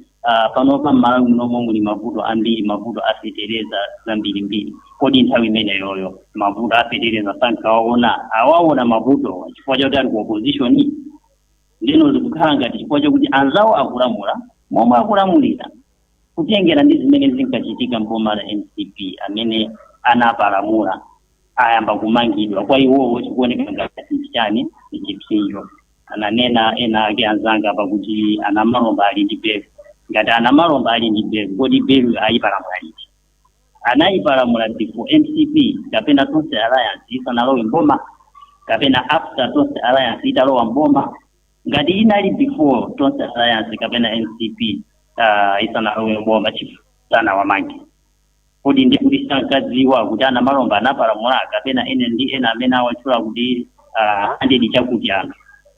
panopa m'Malawi munomo muli mavuto ambiri, mavuto afetereza zambirimbiri. Kodi nthawi imeneyoyo mavuto afetereza sankawaona? Awaona mavuto chifukwa chakuti ali ku opposition? Ndino zikukhala ngati chifukwa chakuti anzawo akulamula momwe akulamulira, kutengera ndi zimene zinkachitika mboma la MCP, amene anapalamula ayamba kumangidwa, kwa iwowo chikuoneka ngati chani, chipsinjo. Ananena ena ake anzanga pakuti anamalomba ali ndi belu. Ngati anamalomba ali ndi belu, kodi belu ayipalamula liti? Anayipalamula before MCP kapena Tonse Alliance isanalowe mboma, kapena after Tonse Alliance italowa mboma? Ngati inali before Tonse Alliance kapena MCP isanalowe mboma, sanawamange, kodi ndi kuti sankadziwa kuti anamalomba anapalamula, kapena ene ndi ena amene awatchula kuti 100 chakuti anthu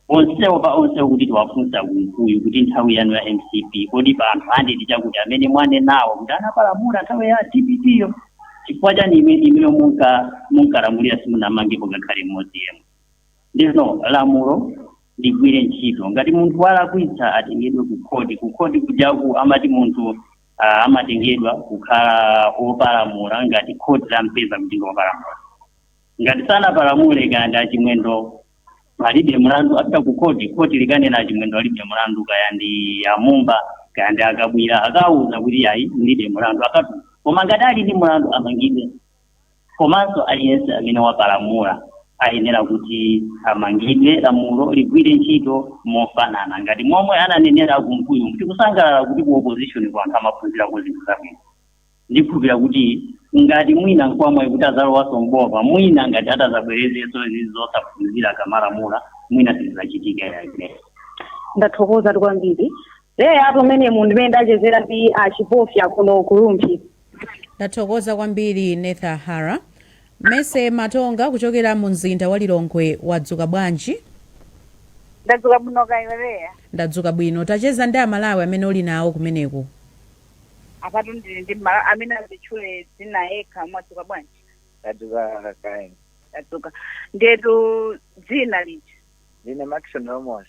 onsewo pa onsewo? Kuti tiwafunsa kunkuyu kuti nthawi yanu ya MCP, kodi pa anthu 100 chakuti amene mwanenawo kuti anapalamula nthawi ya DPP yo, chifukwa chani imeyo munkalamulira simunamangepo ngakhale mmodzi yemwe? Ndino lamulo ligwire ntchito. Ngati munthu walakwitsa, atengedwe ku khoti. Ku khoti kujaku amati munthu amatengedwa kukhala wopalamula ngati khoti lampeza kuti ndi wopalamula. Ngati sanapalamule, kaya achimwendo alibe mlandu, apita ku khoti, khoti likanena achimwendo alibe mlandu, kaya ndi amumba, kaya ndi akabwira, akauza kuti ayi, mulibe mlandu, akatu. Koma ngati ali ndi mlandu, amangidwe. Komanso aliyense amene wapalamula ayenera kuti amangidwe. Lamulo ligwire ntchito mofanana ngati momwe ananenera kumkuyu. Tikusangalala kuti ku opposition ku anthu amaphunzirako zinthu zabwino. Ndikhulupira kuti ngati mwina nkwamwayi kuti azalowaso mboma, mwina ngati atazabwerezenso izi zosaphunzira kamalamula, mwina sizizachitika yayi. Ndathokoza kwambiri leya. Apo mmene ndimene ndachezera ndi achipofya kuno ku Rumphi. Ndathokoza kwambiri, Netha Hara. Mese Matonga kuchokera mu mzinda wa Lilongwe, wadzuka bwanji? Ndadzuka bwino, kaiwereya? Ndadzuka bwino. Tacheza ndi Amalawi amene uli nawo kumeneku. Apatu ndili ndi Mmalawi amene azitchule dzina yekha. Mwadzuka bwanji? Ndadzuka kaeni. Ndadzuka. Ndetu dzina lija? Ndine Maxon Lomos.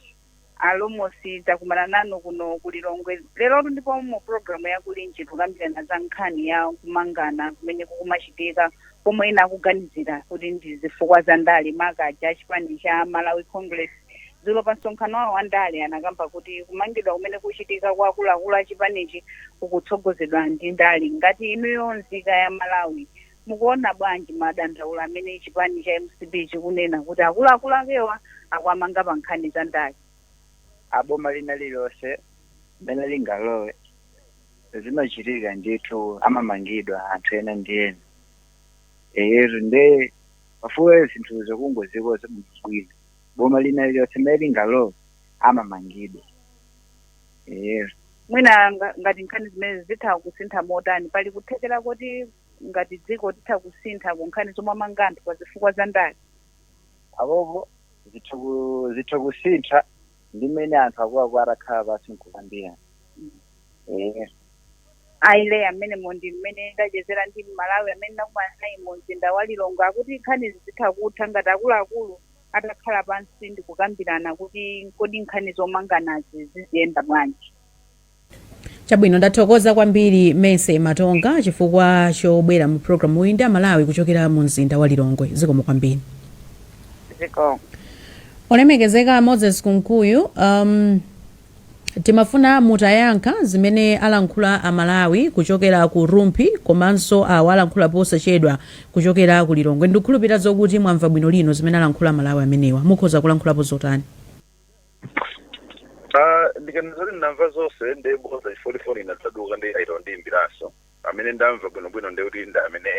Alomosi, takumana nanu kuno ku Lilongwe lerotu, ndipo mu programu ya Kulinji tikukambirana za nkhani ya kumangana kumene kukumachitika, pomwe ena akuganizira kuti ndi zifukwa za ndale. Makaja chipani cha Malawi Congress dzulo pa msonkhano wawo wa ndale anakamba kuti kumangidwa kumene kuchitika kwa akuluakulu a chipanichi kukutsogozedwa ndi ndale. Ngati inuyo nzika ya Malawi, mukuona bwanji madandaulo amene chipani cha MCP chikunena kuti akuluakulu akewa akuamanga pa nkhani za ndale? Aboma lina lililonse limene lingalowe, zimachitika ndithu, amamangidwa anthu ena ndi ena. Eyetu, nde pafupi zinthu zokungozikoza bwino, boma lina lililonse limene lingalowe amamangidwa, eyetu. Mwina ngati nkhani zimene zitha kusintha motani? Pali kuthekera kuti ngati dziko titha kusintha ku nkhani zomwe amanga anthu pa zifukwa za ndale? Apopo zitha kusintha ndi mmene anthu akuluakulu atakhala pasi nkukambirana. Aile amenemo ndi mmene ndachezera ndi Mmalawi amene ndakumana naye mu mzinda wa Lilongwe, akuti nkhani zitha kutha ngati akuluakulu atakhala pansi ndi kukambirana kuti kodi nkhani zomanganazi ziziyenda bwanji. Chabwino, ndathokoza kwambiri Mercy Matonga chifukwa chobwera mu programu iyi ndi Amalawi kuchokera mu mzinda wa Lilongwe. Zikomo kwambiri. Zikomo. Olemekezeka Moses Kunkuyu, timafuna mutayankha zimene alankhula Amalawi kuchokera ku Rumphi komanso awa alankhula posachedwa kuchokera ku Lilongwe. Ndikukhulupirira zokuti mwamva bwino lino zimene alankhula Amalawi amenewa. Mukhoza kulankhulapo zotani? Ah, ndikanena zoti ndamva zonse ndi bodza, chifukwa foni inadzaduka ndi aita ndiyimbiranso. Amene ndamva bwinobwino ndi kuti ndi amene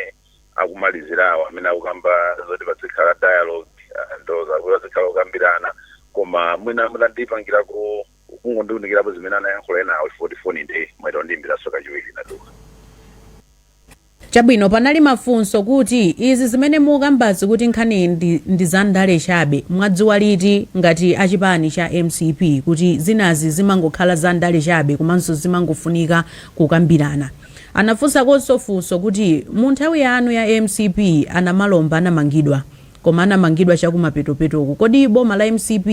akumalizirawo, amene akukamba zoti pazikhala dialogue, ndo zakuti pazikhala kukambirana. Koma mwina mutandipangirako kungondiunikirapo zimene anayankhula enawo, chifukwa foni ndi mwaita ndiyimbiranso kachiwiri inaduka. Chabwino, panali mafunso kuti izi zimene mukambazi kuti nkhani ndi za ndale chabe, mwadziwa liti ngati achipani cha MCP kuti zinazi zimangokhala za ndale chabe komanso zimangofunika kukambirana? Anafunsakonso funso kuti mu nthawi yanu ya MCP anamalomba anamangidwa, koma anamangidwa chakumapetopetoku. Kodi boma la MCP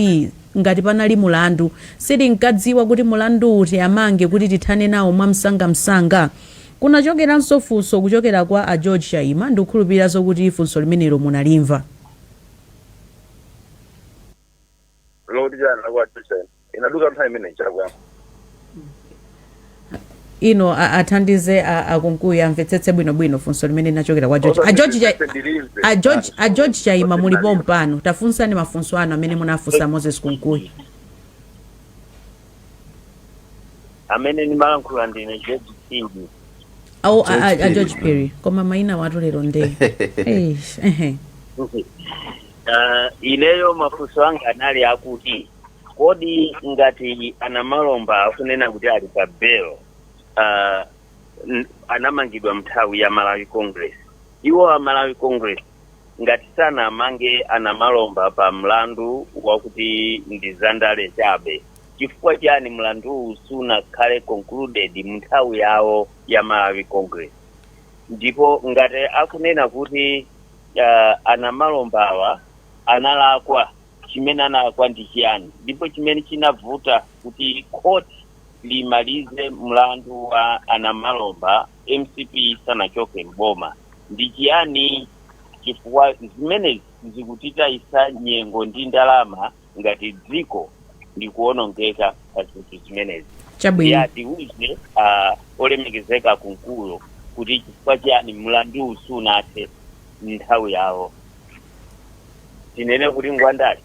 ngati panali mulandu silinkadziwa kuti mulandu uti amange kuti tithane nawo mwamsangamsanga? Kunachokeranso funso kuchokera kwa a George Chaima, ndikukhulupirira zokuti funso limenelo munalimva. Loti chani la kwa George Chaima? Inaduka nthawi imene chakuyankha. Ino athandize akunkuyu amvetsetse bwinobwino funso limene linachokera kwa George. A George a George Chaima, mulipo mpano, tafunsani mafunso anu amene munafunsa Moses Kunkuyu. Amene ndimalankhula ndine George Phiri. Au George a George Phiri. Phiri, koma maina watu lero nde. Eish, ehe. Ineyo mafunso anga anali akuti kodi ngati anamalomba akunena kuti ali pa bail, anamangidwa mnthawi ya Malawi Congress, iwo a Malawi Congress ngati sanamange anamalomba pa mlandu wakuti ndi zandale chabe, chifukwa chani mlanduwu sunakhale concluded mnthawi yawo ya Malawi Congress? Ndipo ngati akunena kuti anamalombawa analakwa, chimene analakwa ndi chiyani? Ndipo chimene chinavuta kuti court limalize mlandu wa anamalomba MCP isanachoke mboma ndi chiyani? Chifukwa zimenezi zikutitayisa nyengo ndi ndalama ngati dziko likuwonongeka pa zinthu zimenezi. Chabwino. Atiuze olemekezeka Kunkuyu kuti chifukwa chiyani mlanduwu sunathe nthawi yawo. Tinene kuti ngwandale?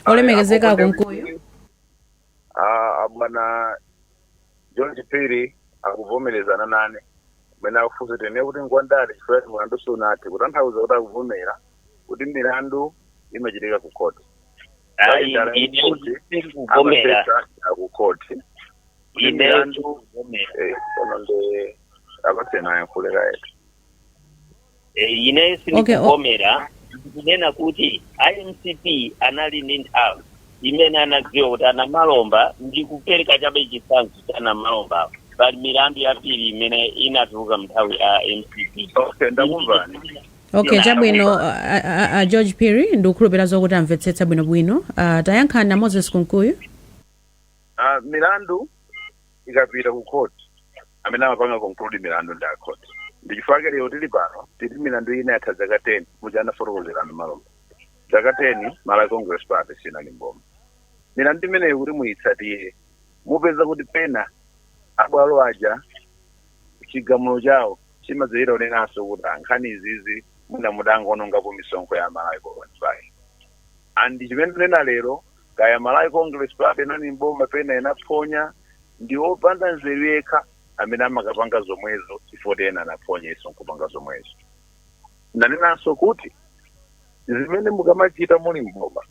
Olemekezeka Kunkuyu. Ah, bwana George Phiri akuvomerezana nane kumene akufunsa tinene kuti ngwandale chifukwa choti mlandu sunathe, kutanthauza kuti akuvomera kuti milandu imachitika ku court. Ayi, Ndale ine ku court, sindikuvomera. amathetsa ku court kuti Ine milandu sindikuvomera. Kono ndi apatsena ayankhule kaye. Ine Okay, sindikuvomera kunena kuti iMCP anali ndi nthawi imene anadziwa kuti anamalomba, ndi kupereka chabe chitsanzo cha anamalomba, pali milandu yambiri imene inatuluka mnthawi ya MCP. Okay, ndakumvani. Okay, chabwino, a George Phiri, ndikukhulupirira zokuti amvetsetsa bwinobwino. Tayankhani na Moses Kunkuyu. Ah, milandu ikapita ku court, amene amapanga conclude milandu ndi a court. Ndi chifukwa chake lero tili pano tili milandu ina yatha zaka 10. Muja anafotokozerana malomba, zaka 10 Malawi Congress Party sinali mboma. Milandu imeneyi kuti muyitsatire, mupeza kuti pena abwalo aja chigamulo chawo chimadzayira kunenanso kuti nkhani izizi mwina mudangonongapo misonkho ya Malawi Congress Party. And chimene tinena lero, kaya Malawi Congress Party inali mboma pena inaphonya, ndi wopanda nzeru yekha amene amakapanga zomwezo chifukwa ena anaphonya iso nkupanga zomwezo. Ndanenanso kuti zimene mukamachita muli mboma,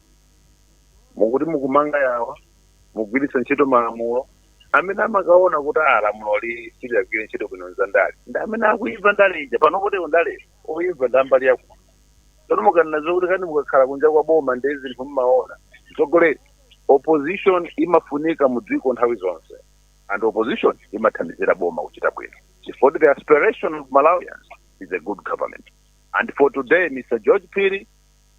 mukuti mukumanga yawa, mugwiritsa ntchito malamulo, amene amakaona kuti lamuloli siliyagwire ntchito bwino nzandale ndi amene akuimva ndale ija pano. Potero ndale oimva ndi ambali yakuno. Tsono mukanena zokuti kani mukakhala kunja kwa boma ndi zinthu mmaona mtsogoleri, opposition imafunika mu dziko nthawi zonse. And opposition imathandizira boma kuchita bwino, chifukwa the aspiration of Malawians is a good government. And for today, Mr George Phiri,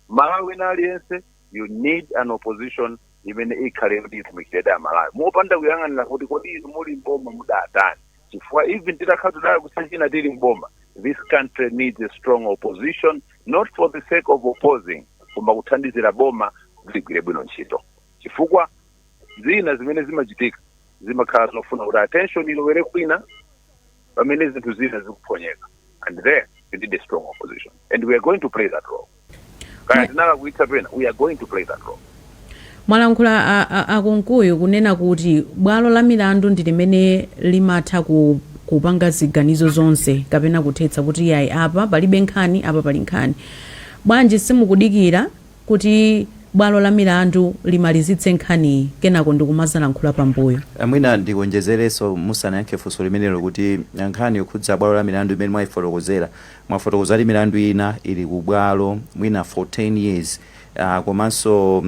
Malawi wina aliyense, you need an opposition imene ikhale kuti itumikiredi Amalawi mopanda kuyang'anira kuti kodi inu muli mboma mudatani, chifukwa even titakhala tidalakwitsa china tili mboma, this country needs a strong opposition, not for the sake of opposing, koma kuthandizira boma kuti ligwire bwino ntchito, chifukwa zina zimene zimachitika zimakhala zofuna kuti attention ilowere kwina pamene zinthu zina zikuphonyeka, and there we need a strong opposition, and we are going to play that role. Kaya tinalakwitsa pena, we are going to play that role. Mwalankhula a Kunkuyu kunena kuti bwalo la milandu ndi limene limatha kupanga ziganizo zonse kapena kuthetsa kuti yayi, apa palibe nkhani, apa pali nkhani. Bwanji simukudikira kuti bwalo la milandu limalizitse nkhaniyi, kenako ndikumazalankhula pambuyo? Mwina ndikonjezerenso musanayankhe funso limenelo kuti nkhani yokhudza bwalo la milandu imene mwayifotokozera, mwafotokoza kuti milandu ina ili ku bwalo mwina for 10 years, komanso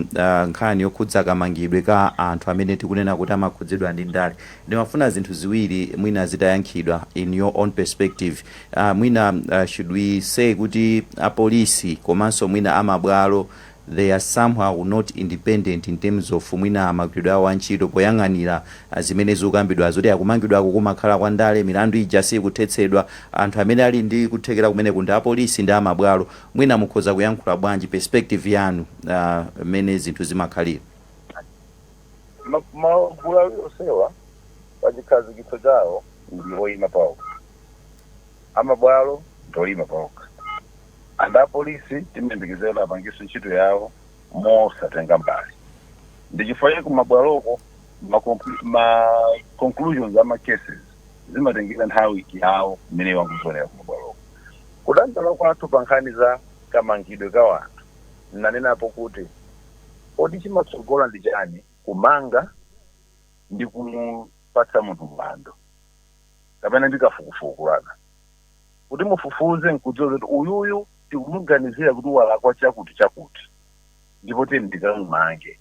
nkhani yokhudza kamangidwe ka anthu amene tikunena kuti amakhudzidwa ndi ndale. Ndimafuna zinthu ziwiri mwina zitayankhidwa in your own perspective. Mwina should we say kuti apolisi komanso mwina amabwalo, they are somehow not independent in terms of mwina magwiridwe awo antchito poyang'anira zimene zikukambidwa zoti akumangidwako kumakhala kwa ndale, milandu ija sikuthetsedwa, anthu amene ali ndi kuthekera kumeneku ndi apolisi ndi amabwalo? Mwina mukhoza kuyankhula bwanji, perspective yanu, mmene zinthu zimakhalira? Magulu awiri onsewa pachikhazikitso chawo ndi oyima pawokha. Amabwalo ndi oyima pawokha, and apolisi timayembekezera apangenso ntchito yawo mosatenga mbali. Ndi chifukwa chake kumabwaloko ma conclusions ama cases zimatengera nthawi yawo imene wakuzolera kumabwaloko. Kudandaula kwathu pa nkhani za kamangidwe ka wanthu, nanenapo kuti kodi chimatsogola ndi chani, kumanga ndi kumupatsa munthu mlandu kapena ndi kafukufuku laka kuti mufufuze nkudziwa kuti uyuyu tikumuganizira kuti walakwa chakuti chakuti, ndipo tiyeni ndikamumange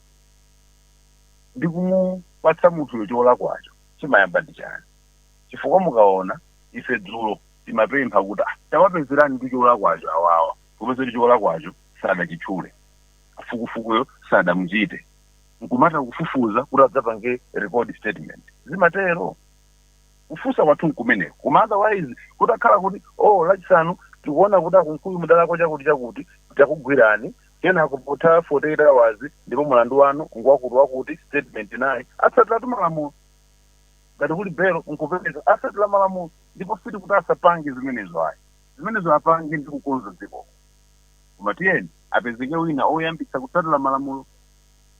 ndi kumupatsa munthuyo cholakwacho, chimayamba ndi chani? Chifukwa mukaona ife dzulo timapempha kuti, ah, tawapezerani ndi cholakwacho awawa, kupeza kuti cholakwacho sadachitchule, fukufukuyo sadamuchite, nkumata kufufuza kuti adzapange record statement. Zimatero kufunsa kwathu nkumeneko. Koma otherwise kutakhala kuti, oh, Lachisanu tikuona kuti aKunkuyu mudalakwa chakuti chakuti, takugwirani, kenako potha 48 hours ndipo mulandu wanu ngwakuti wakuti, statement nayi, atsatira malamulo, ngati kuli belo nkupereka, atsatira malamulo. Ndipo siti kuti asapange zimenezo, ayi, zimenezo apange ndi kukonza dziko, koma tiyeni apezeke wina oyambitsa kutsatira malamulo.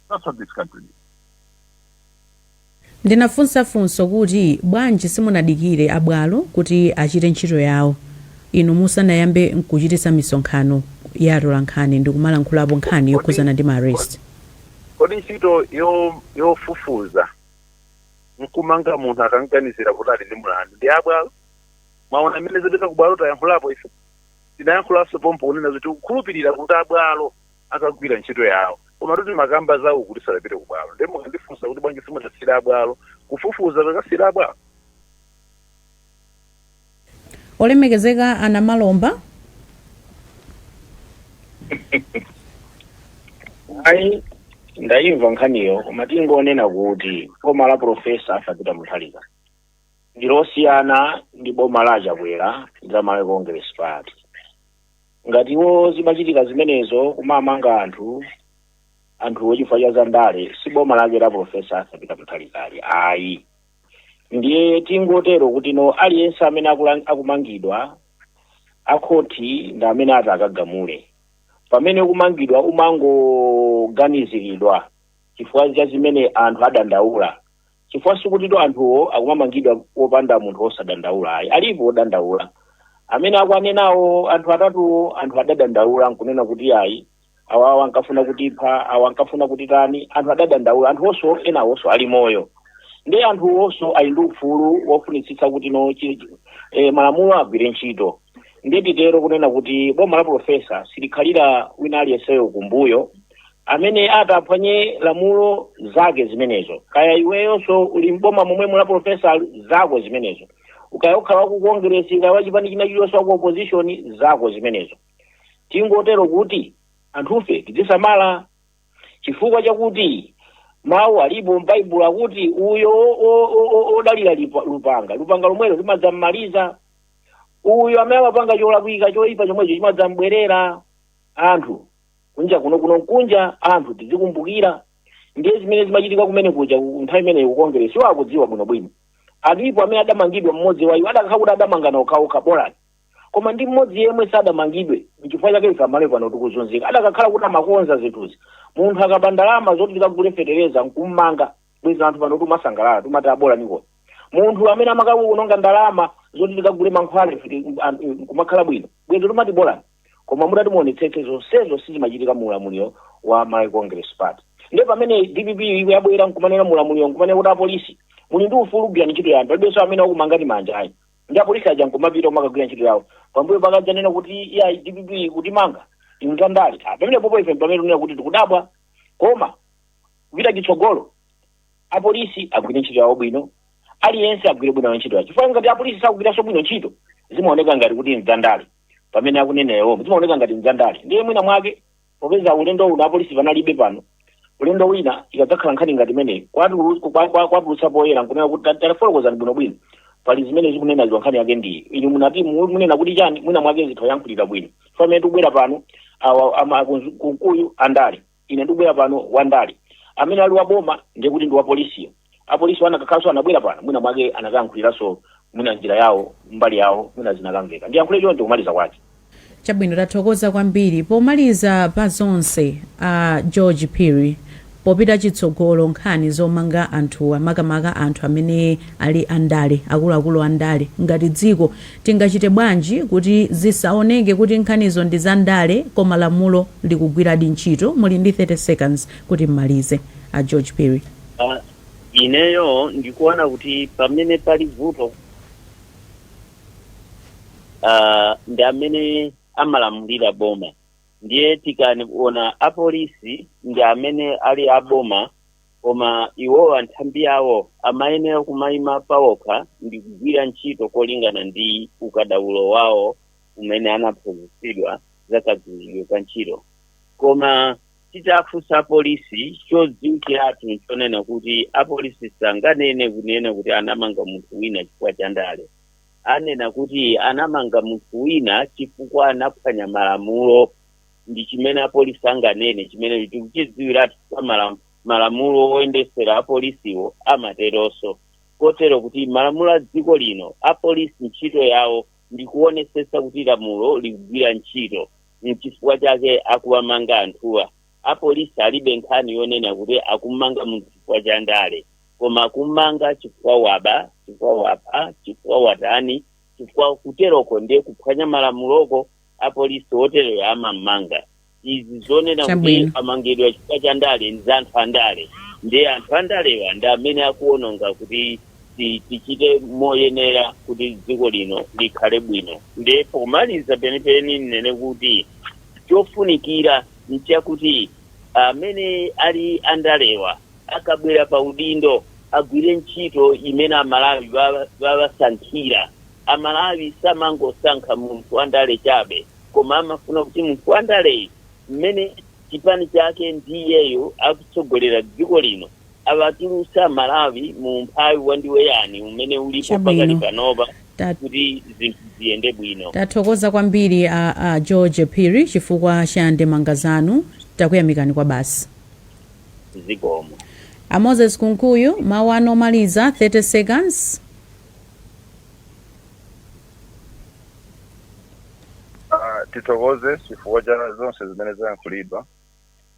That's what this country needs. Ndinafunsa funso kuti bwanji simunadikire abwalo kuti achite ntchito yawo inu musanayambe nkuchitisa misonkhano ya atolankhani ndi kumalankhulapo nkhani yokhuzana ndi ma arrest? Kodi ntchito yofufuza nkumanga munthu akanganizira kuti ali ndi mlandu ndi abwalo? Mwaona mmene zipita kubwalo, tayankhulapo ife, tinayankhulanso pompo kunena kuti tikukhulupirira kuti abwalo akagwira ntchito yawo, koma tuti makamba zawo kuti sadapite kubwalo. Ndiye mukandifunsa kuti bwanji simunasiyira abwalo kufufuza, kakasiyira abwalo. Olemekezeka ana Malomba. Ayi, ndayimva nkhaniyo, koma tingonena kuti boma la Profesa Arthur Peter Mutharika ndi losiyana ndi boma la Chakwera ndi la Malawi Congress Party. Ngati iwo zimachitika zimenezo, kumamanga anthuwo chifukwa cha zandale, si boma lake la Profesa Arthur Peter Mutharikali, ayi. Ndiye tingotero kuti no, aliyense amene akumangidwa, akhoti ndi amene ati akagamule. Pamene kumangidwa umangoganiziridwa chifukwa cha zimene anthu adandaula, chifukwa sikutito anthuwo akumamangidwa wopanda munthu wosadandaula, ayi. Alipo wodandaula amene akuanenawo anthu atatuwo. Anthu adadandaula nkunena kuti ayi, awawa ankafuna kutipha, awa ankafuna kutitani. Anthu adadandaula, anthu onso enawonso ali moyo, ndi anthu onso ali ndi ufulu wofunitsitsa kuti no malamulo agwire ntchito. Ndiye titero kunena kuti boma la profesa silikhalira wina aliyenseyo kumbuyo. Amene ataphwanye lamulo, zake zimenezo. Kaya iweyonso uli mboma momwe mula profesa, zako zimenezo. Ukaya ukhala waku Congress, kaya wachipani china chiliyonse, waku opposition, zako zimenezo. Tingotero kuti anthufe tizisamala, chifukwa chakuti mawu alipo m'Baibulo akuti uyo odalira lupanga, lupanga lomwelo limadzam'maliza. Uyo amene amapanga cholakwika, choyipa chomwecho chimadzambwerera. Anthu kunja kuno, kuno nkunja, anthu tizikumbukira. Ndiye zimene zimachitika kumene kuja nthawi imeneyi ku Congress, iwo akudziwa bwinobwino. Alipo amene adamangidwa, mmodzi wa iwo. Adakhala kuti adamangana okhaokha, bolani, koma ndi mmodzi yemwe sadamangidwe. Nchifukwa chake ife Amalawi pano tikuzunzika. Adakakhala kuti amakonza zinthuzi, munthu akaba ndalama zoti tikagule fetereza nkummanga, bwezi anthu pano timasangalala, timati abola niko. Munthu amene amakaononga ndalama zoti tikagule mankhwala ife nkumakhala bwino, bwezi timati bolani. Koma mutati muonetsetse, zonsezo sizimachitika mu ulamuliro wa Malawi Congress Party. Ndiye pamene DPP yabwera nkumanena mulamuliro, nkumanena kuti apolisi muli ndi ufulu, kugwira ntchito yanu, palibenso amene wakumangani manja ayi, ndi apolisi aja nkumapita kumakagwira ntchito yawo, pambuyo pakadzanena kuti iya, DPP kutimanga inu tandale. Ah, pamene popo ife pamene tunena kuti tikudabwa. Koma kupita chitsogolo, apolisi agwire ntchito yawo bwino, aliyense agwire bwino ntchito yawo, chifukwa ngati apolisi sakugwiranso bwino ntchito, zimaoneka ngati kuti mzandale. Pamene akunenewo zimaoneka ngati mzandale. Ndiye mwina mwake popeza ulendo uno apolisi panalibe pano, ulendo wina ikadzakhala nkhani ngati imeneyi, kwatulutsa poyera nkunena kuti tafotokozani bwinobwino, pali zimene zikunenazo, nkhani yake ndiyi, inu munati munena kuti chani? Mwina mwake zithu yankhulira bwino. Pamene tikubwera pano awa Kunkuyu andale, ine ndikubwera pano wandale, amene ali waboma ndiye kuti ndi wa polisiyo. Apolisi anakakhalanso anabwera pano, mwina mwake anakayankhuliranso mwina njira yawo, mbali yawo, mwina zinakamveka. Ndiyankhule choncho kumaliza kwake. Chabwino, tathokoza kwambiri. Pomaliza pa zonse, a George Phiri, popita chitsogolo, nkhani zomanga anthuwa, makamaka anthu amene ali andale, akuluakulu andale, ngati dziko tingachite bwanji kuti zisaoneke kuti nkhanizo ndi za ndale koma lamulo likugwiradi ntchito? Muli ndi 30 seconds kuti mmalize, a George Phiri. Ineyo ndikuona kuti pamene pali vuto ndi amene amalamulira boma. Ndiye tikaona apolisi ndi amene ali aboma, koma iwowa nthambi yawo amayenera kumayima pawokha ndi kugwira ntchito kolingana ndi ukadaulo wawo umene anaphunzitsidwa za kagwiridwe ka ntchito. Koma titafunsa apolisi, chodziwikiratu nchonena kuti apolisi sanganene kunena kuti anamanga munthu wina chifukwa cha ndale. Anena kuti anamanga munthu wina chifukwa anaphwanya malamulo. Ndi chimene apolisi anganene, chimene tikuchidziwiratu kwa malamulo oyendesera apolisiwo amateronso. Kotero kuti malamulo a dziko lino, apolisi ntchito yawo ndi kuonesesa kuti lamulo likugwira ntchito. Nchifukwa chake akuwamanga anthuwa. Apolisi alibe nkhani yonena kuti akumanga munthu chifukwa cha ndale, koma akumanga chifukwa waba, chifukwa wapha, chifukwa watani, chifukwa kuteroko ndiye kuphwanya malamuloko. Apolisi oteroyo amamanga. Izi zonena kuti amangidwa chifukwa cha ndale ndi za anthu andale. Ndiye anthu andalewa ndi amene akuononga kuti tichite moyenera kuti dziko lino likhale bwino. Ndiye pomaliza penipeni ndinene kuti chofunikira nchakuti amene ali andalewa akabwera pa udindo agwire ntchito imene Amalawi bawasankhira. Amalawi samangosankha munthu wandale chabe, koma amafuna kuti munthu wandaleyi, mmene chipani chake ndi iyeyo akutsogolera dziko lino, awatulutsa Amalawi mu umphawi wandiweyani umene ulipo pakali panopa, kuti zinthu ziyende bwino. Tathokoza kwambiri a George Phiri chifukwa cha ndemanga zanu. Takuyamikani kwabasi. Zikomo. A Moses Kunkuyu, mawu anu omaliza, 30 seconds. Tithokoze chifukwa cha zonse zimene zayankhulidwa.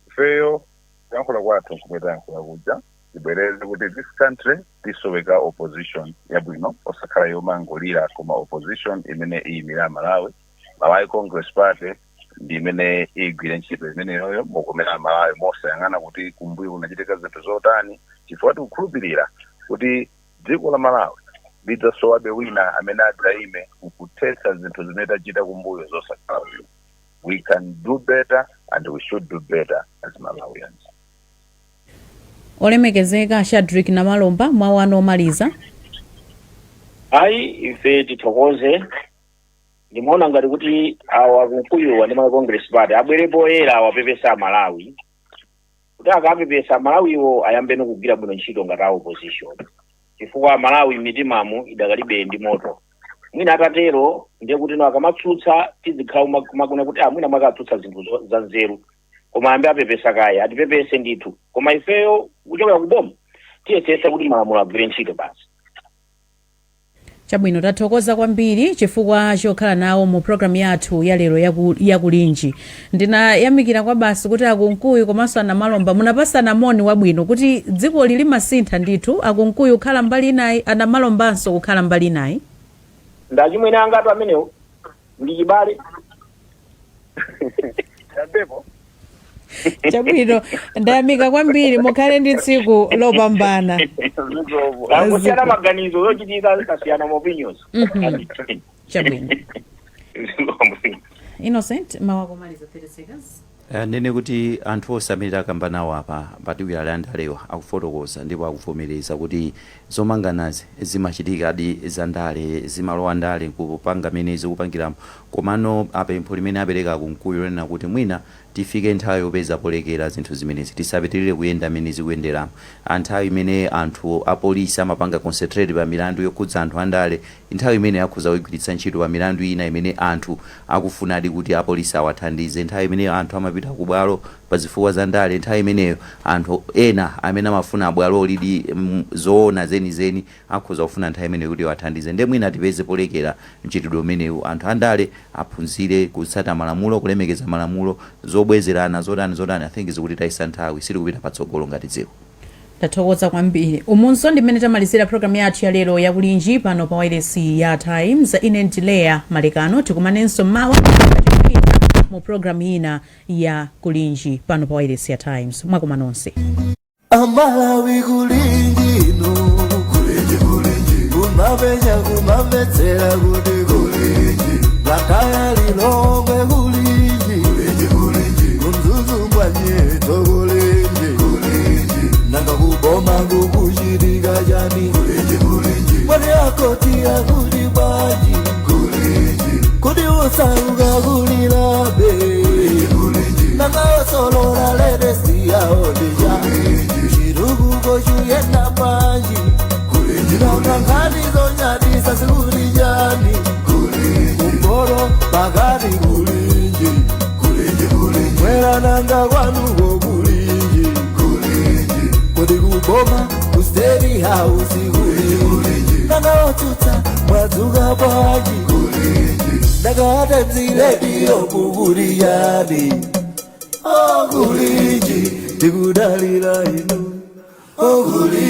Ifeyo kuyankhula kwathu nkumwe tayankhula kuja, tibwereze kuti this country tisoweka opposition yabwino, osakhala yomangolira, koma opposition imene iyimira Malawi. Malawi Congress Party ndi imene igwire ntchito imeneyoyo mokomera Malawi, mosayang'ana kuti kumbuyo kunachitika zinthu zotani, chifukwa tikukhulupirira kuti dziko la Malawi lidzasowabe wina amene adzayime nkuthetsa zinthu zimene tachita kumbuyo zosakhala bwino. We can do better. And we should do better as Malawians. Olemekezeka Shadrick Namalomba, mawu anu omaliza. Ayi, ife tithokoze. Ndimaona ngati kuti awa Kunkuyuwa ndi Malawi Congress Party abwere poyera, awapepesa Amalawi, kuti akapepesa Amalawiwo ayambeno kugwira bwino ntchito ngati a opposition, chifukwa Amalawi mitimamu idakalibe ndi moto. Mwina atatero ndiye kuti no akamatsutsa tizikhala kumakuna kuti ah, mwina mwakatsutsa zinthu za nzeru, koma ayambe apepesa kaye, atipepese ndithu. Koma ifeyo kuchokera kuboma tiyesesa kuti malamulo agwire ntchito basi. Chabwino, tathokoza kwambiri chifukwa chokhala nawo mu programu yathu ya lero yakulinji. Ndinayamikira kwa basi kuti aKunkuyu komanso aNamalomba munapasana moni wabwino, kuti dziko limasintha ndithu, aKunkuyu kukhala mbali inayi, aNamalombanso kukhala mbali inayi. Ndachimwene angatu amenewo ndi chibale. Yambepo. Chabwino, ndayamika kwambiri, mukhale ndi tsiku lopambana. Angosiyana maganizo, zochitika kasiyana ma opinions. Chabwino. Innocent, mawu akumaliza, 30 seconds. Nene kuti anthu onse amene takamba nawo apa, particularly andalewa, akufotokoza ndipo akuvomereza kuti zomanganazi zimachitikadi, za ndale, zimalowa ndale kupanga mene zikupangiramo. Komano apempho limene apereka Kunkuyu lonena kuti mwina tifike nthawi yopeza polekera zinthu zimenezi, tisapitirire kuyenda mene zikuyenderamo. Anthawi imene anthu apolisi amapanga concentrate pa milandu yokhudza anthu andale, nthawi imene akhoza kuyigwiritsa ntchito pa milandu ina imene anthu akufunadi kuti apolisi awathandize. Nthawi imene anthu amapita ku bwalo pa zifukwa za ndale, nthawi imeneyo anthu ena amene amafuna bwalo lidi zoona zenizeni akhoza kufuna nthawi imeneyo kuti awathandize. Nde mwina tipeze polekera mchitidwe umenewu, anthu andale aphunzire kutsata malamulo, kulemekeza malamulo. Zobwezerana, zotani zotani, I think zikutitayisa nthawi, sitikupita patsogolo ngati dziko. Tathokoza kwambiri. Umunso ndimene tamalizira programu yathu ya lero yakulinji pano pa wailesi ya Times. Ine ndileya Malekano. Tikumanenso mawa mu programu ina ya Kulinji pano pa wailesi ya Times. Mwakoma nonse. Amalawi, kulinji inu, kulinji, kulinji, kumapenya kumamvetsera kuti kulinji, Blantyre, Lilongwe, kulinji, kulinji, kulinji, kuMzuzu mbwanyeto, kulinji, kulinji, nanga kuboma kukuchitika chani? Kulinji, kulinji, mwani akoti akuti bwanji? Kulinji, kuti usauka kulilabe? Kulinji, nanga osolola latest yawo ndija? Chitukuko chuyenda bwanji? Nanga nkhani zonyadisa zikuti chani? Kumporo pakati, kulinji, mwera, nanga kwanuko kulinji? Kodi kuboma ku State House kulinji? Nanga otsutsa mwadzuka bwanji? Nanga Times Radio kukuti chani? Okulinji, tikudalira inu, okulinji.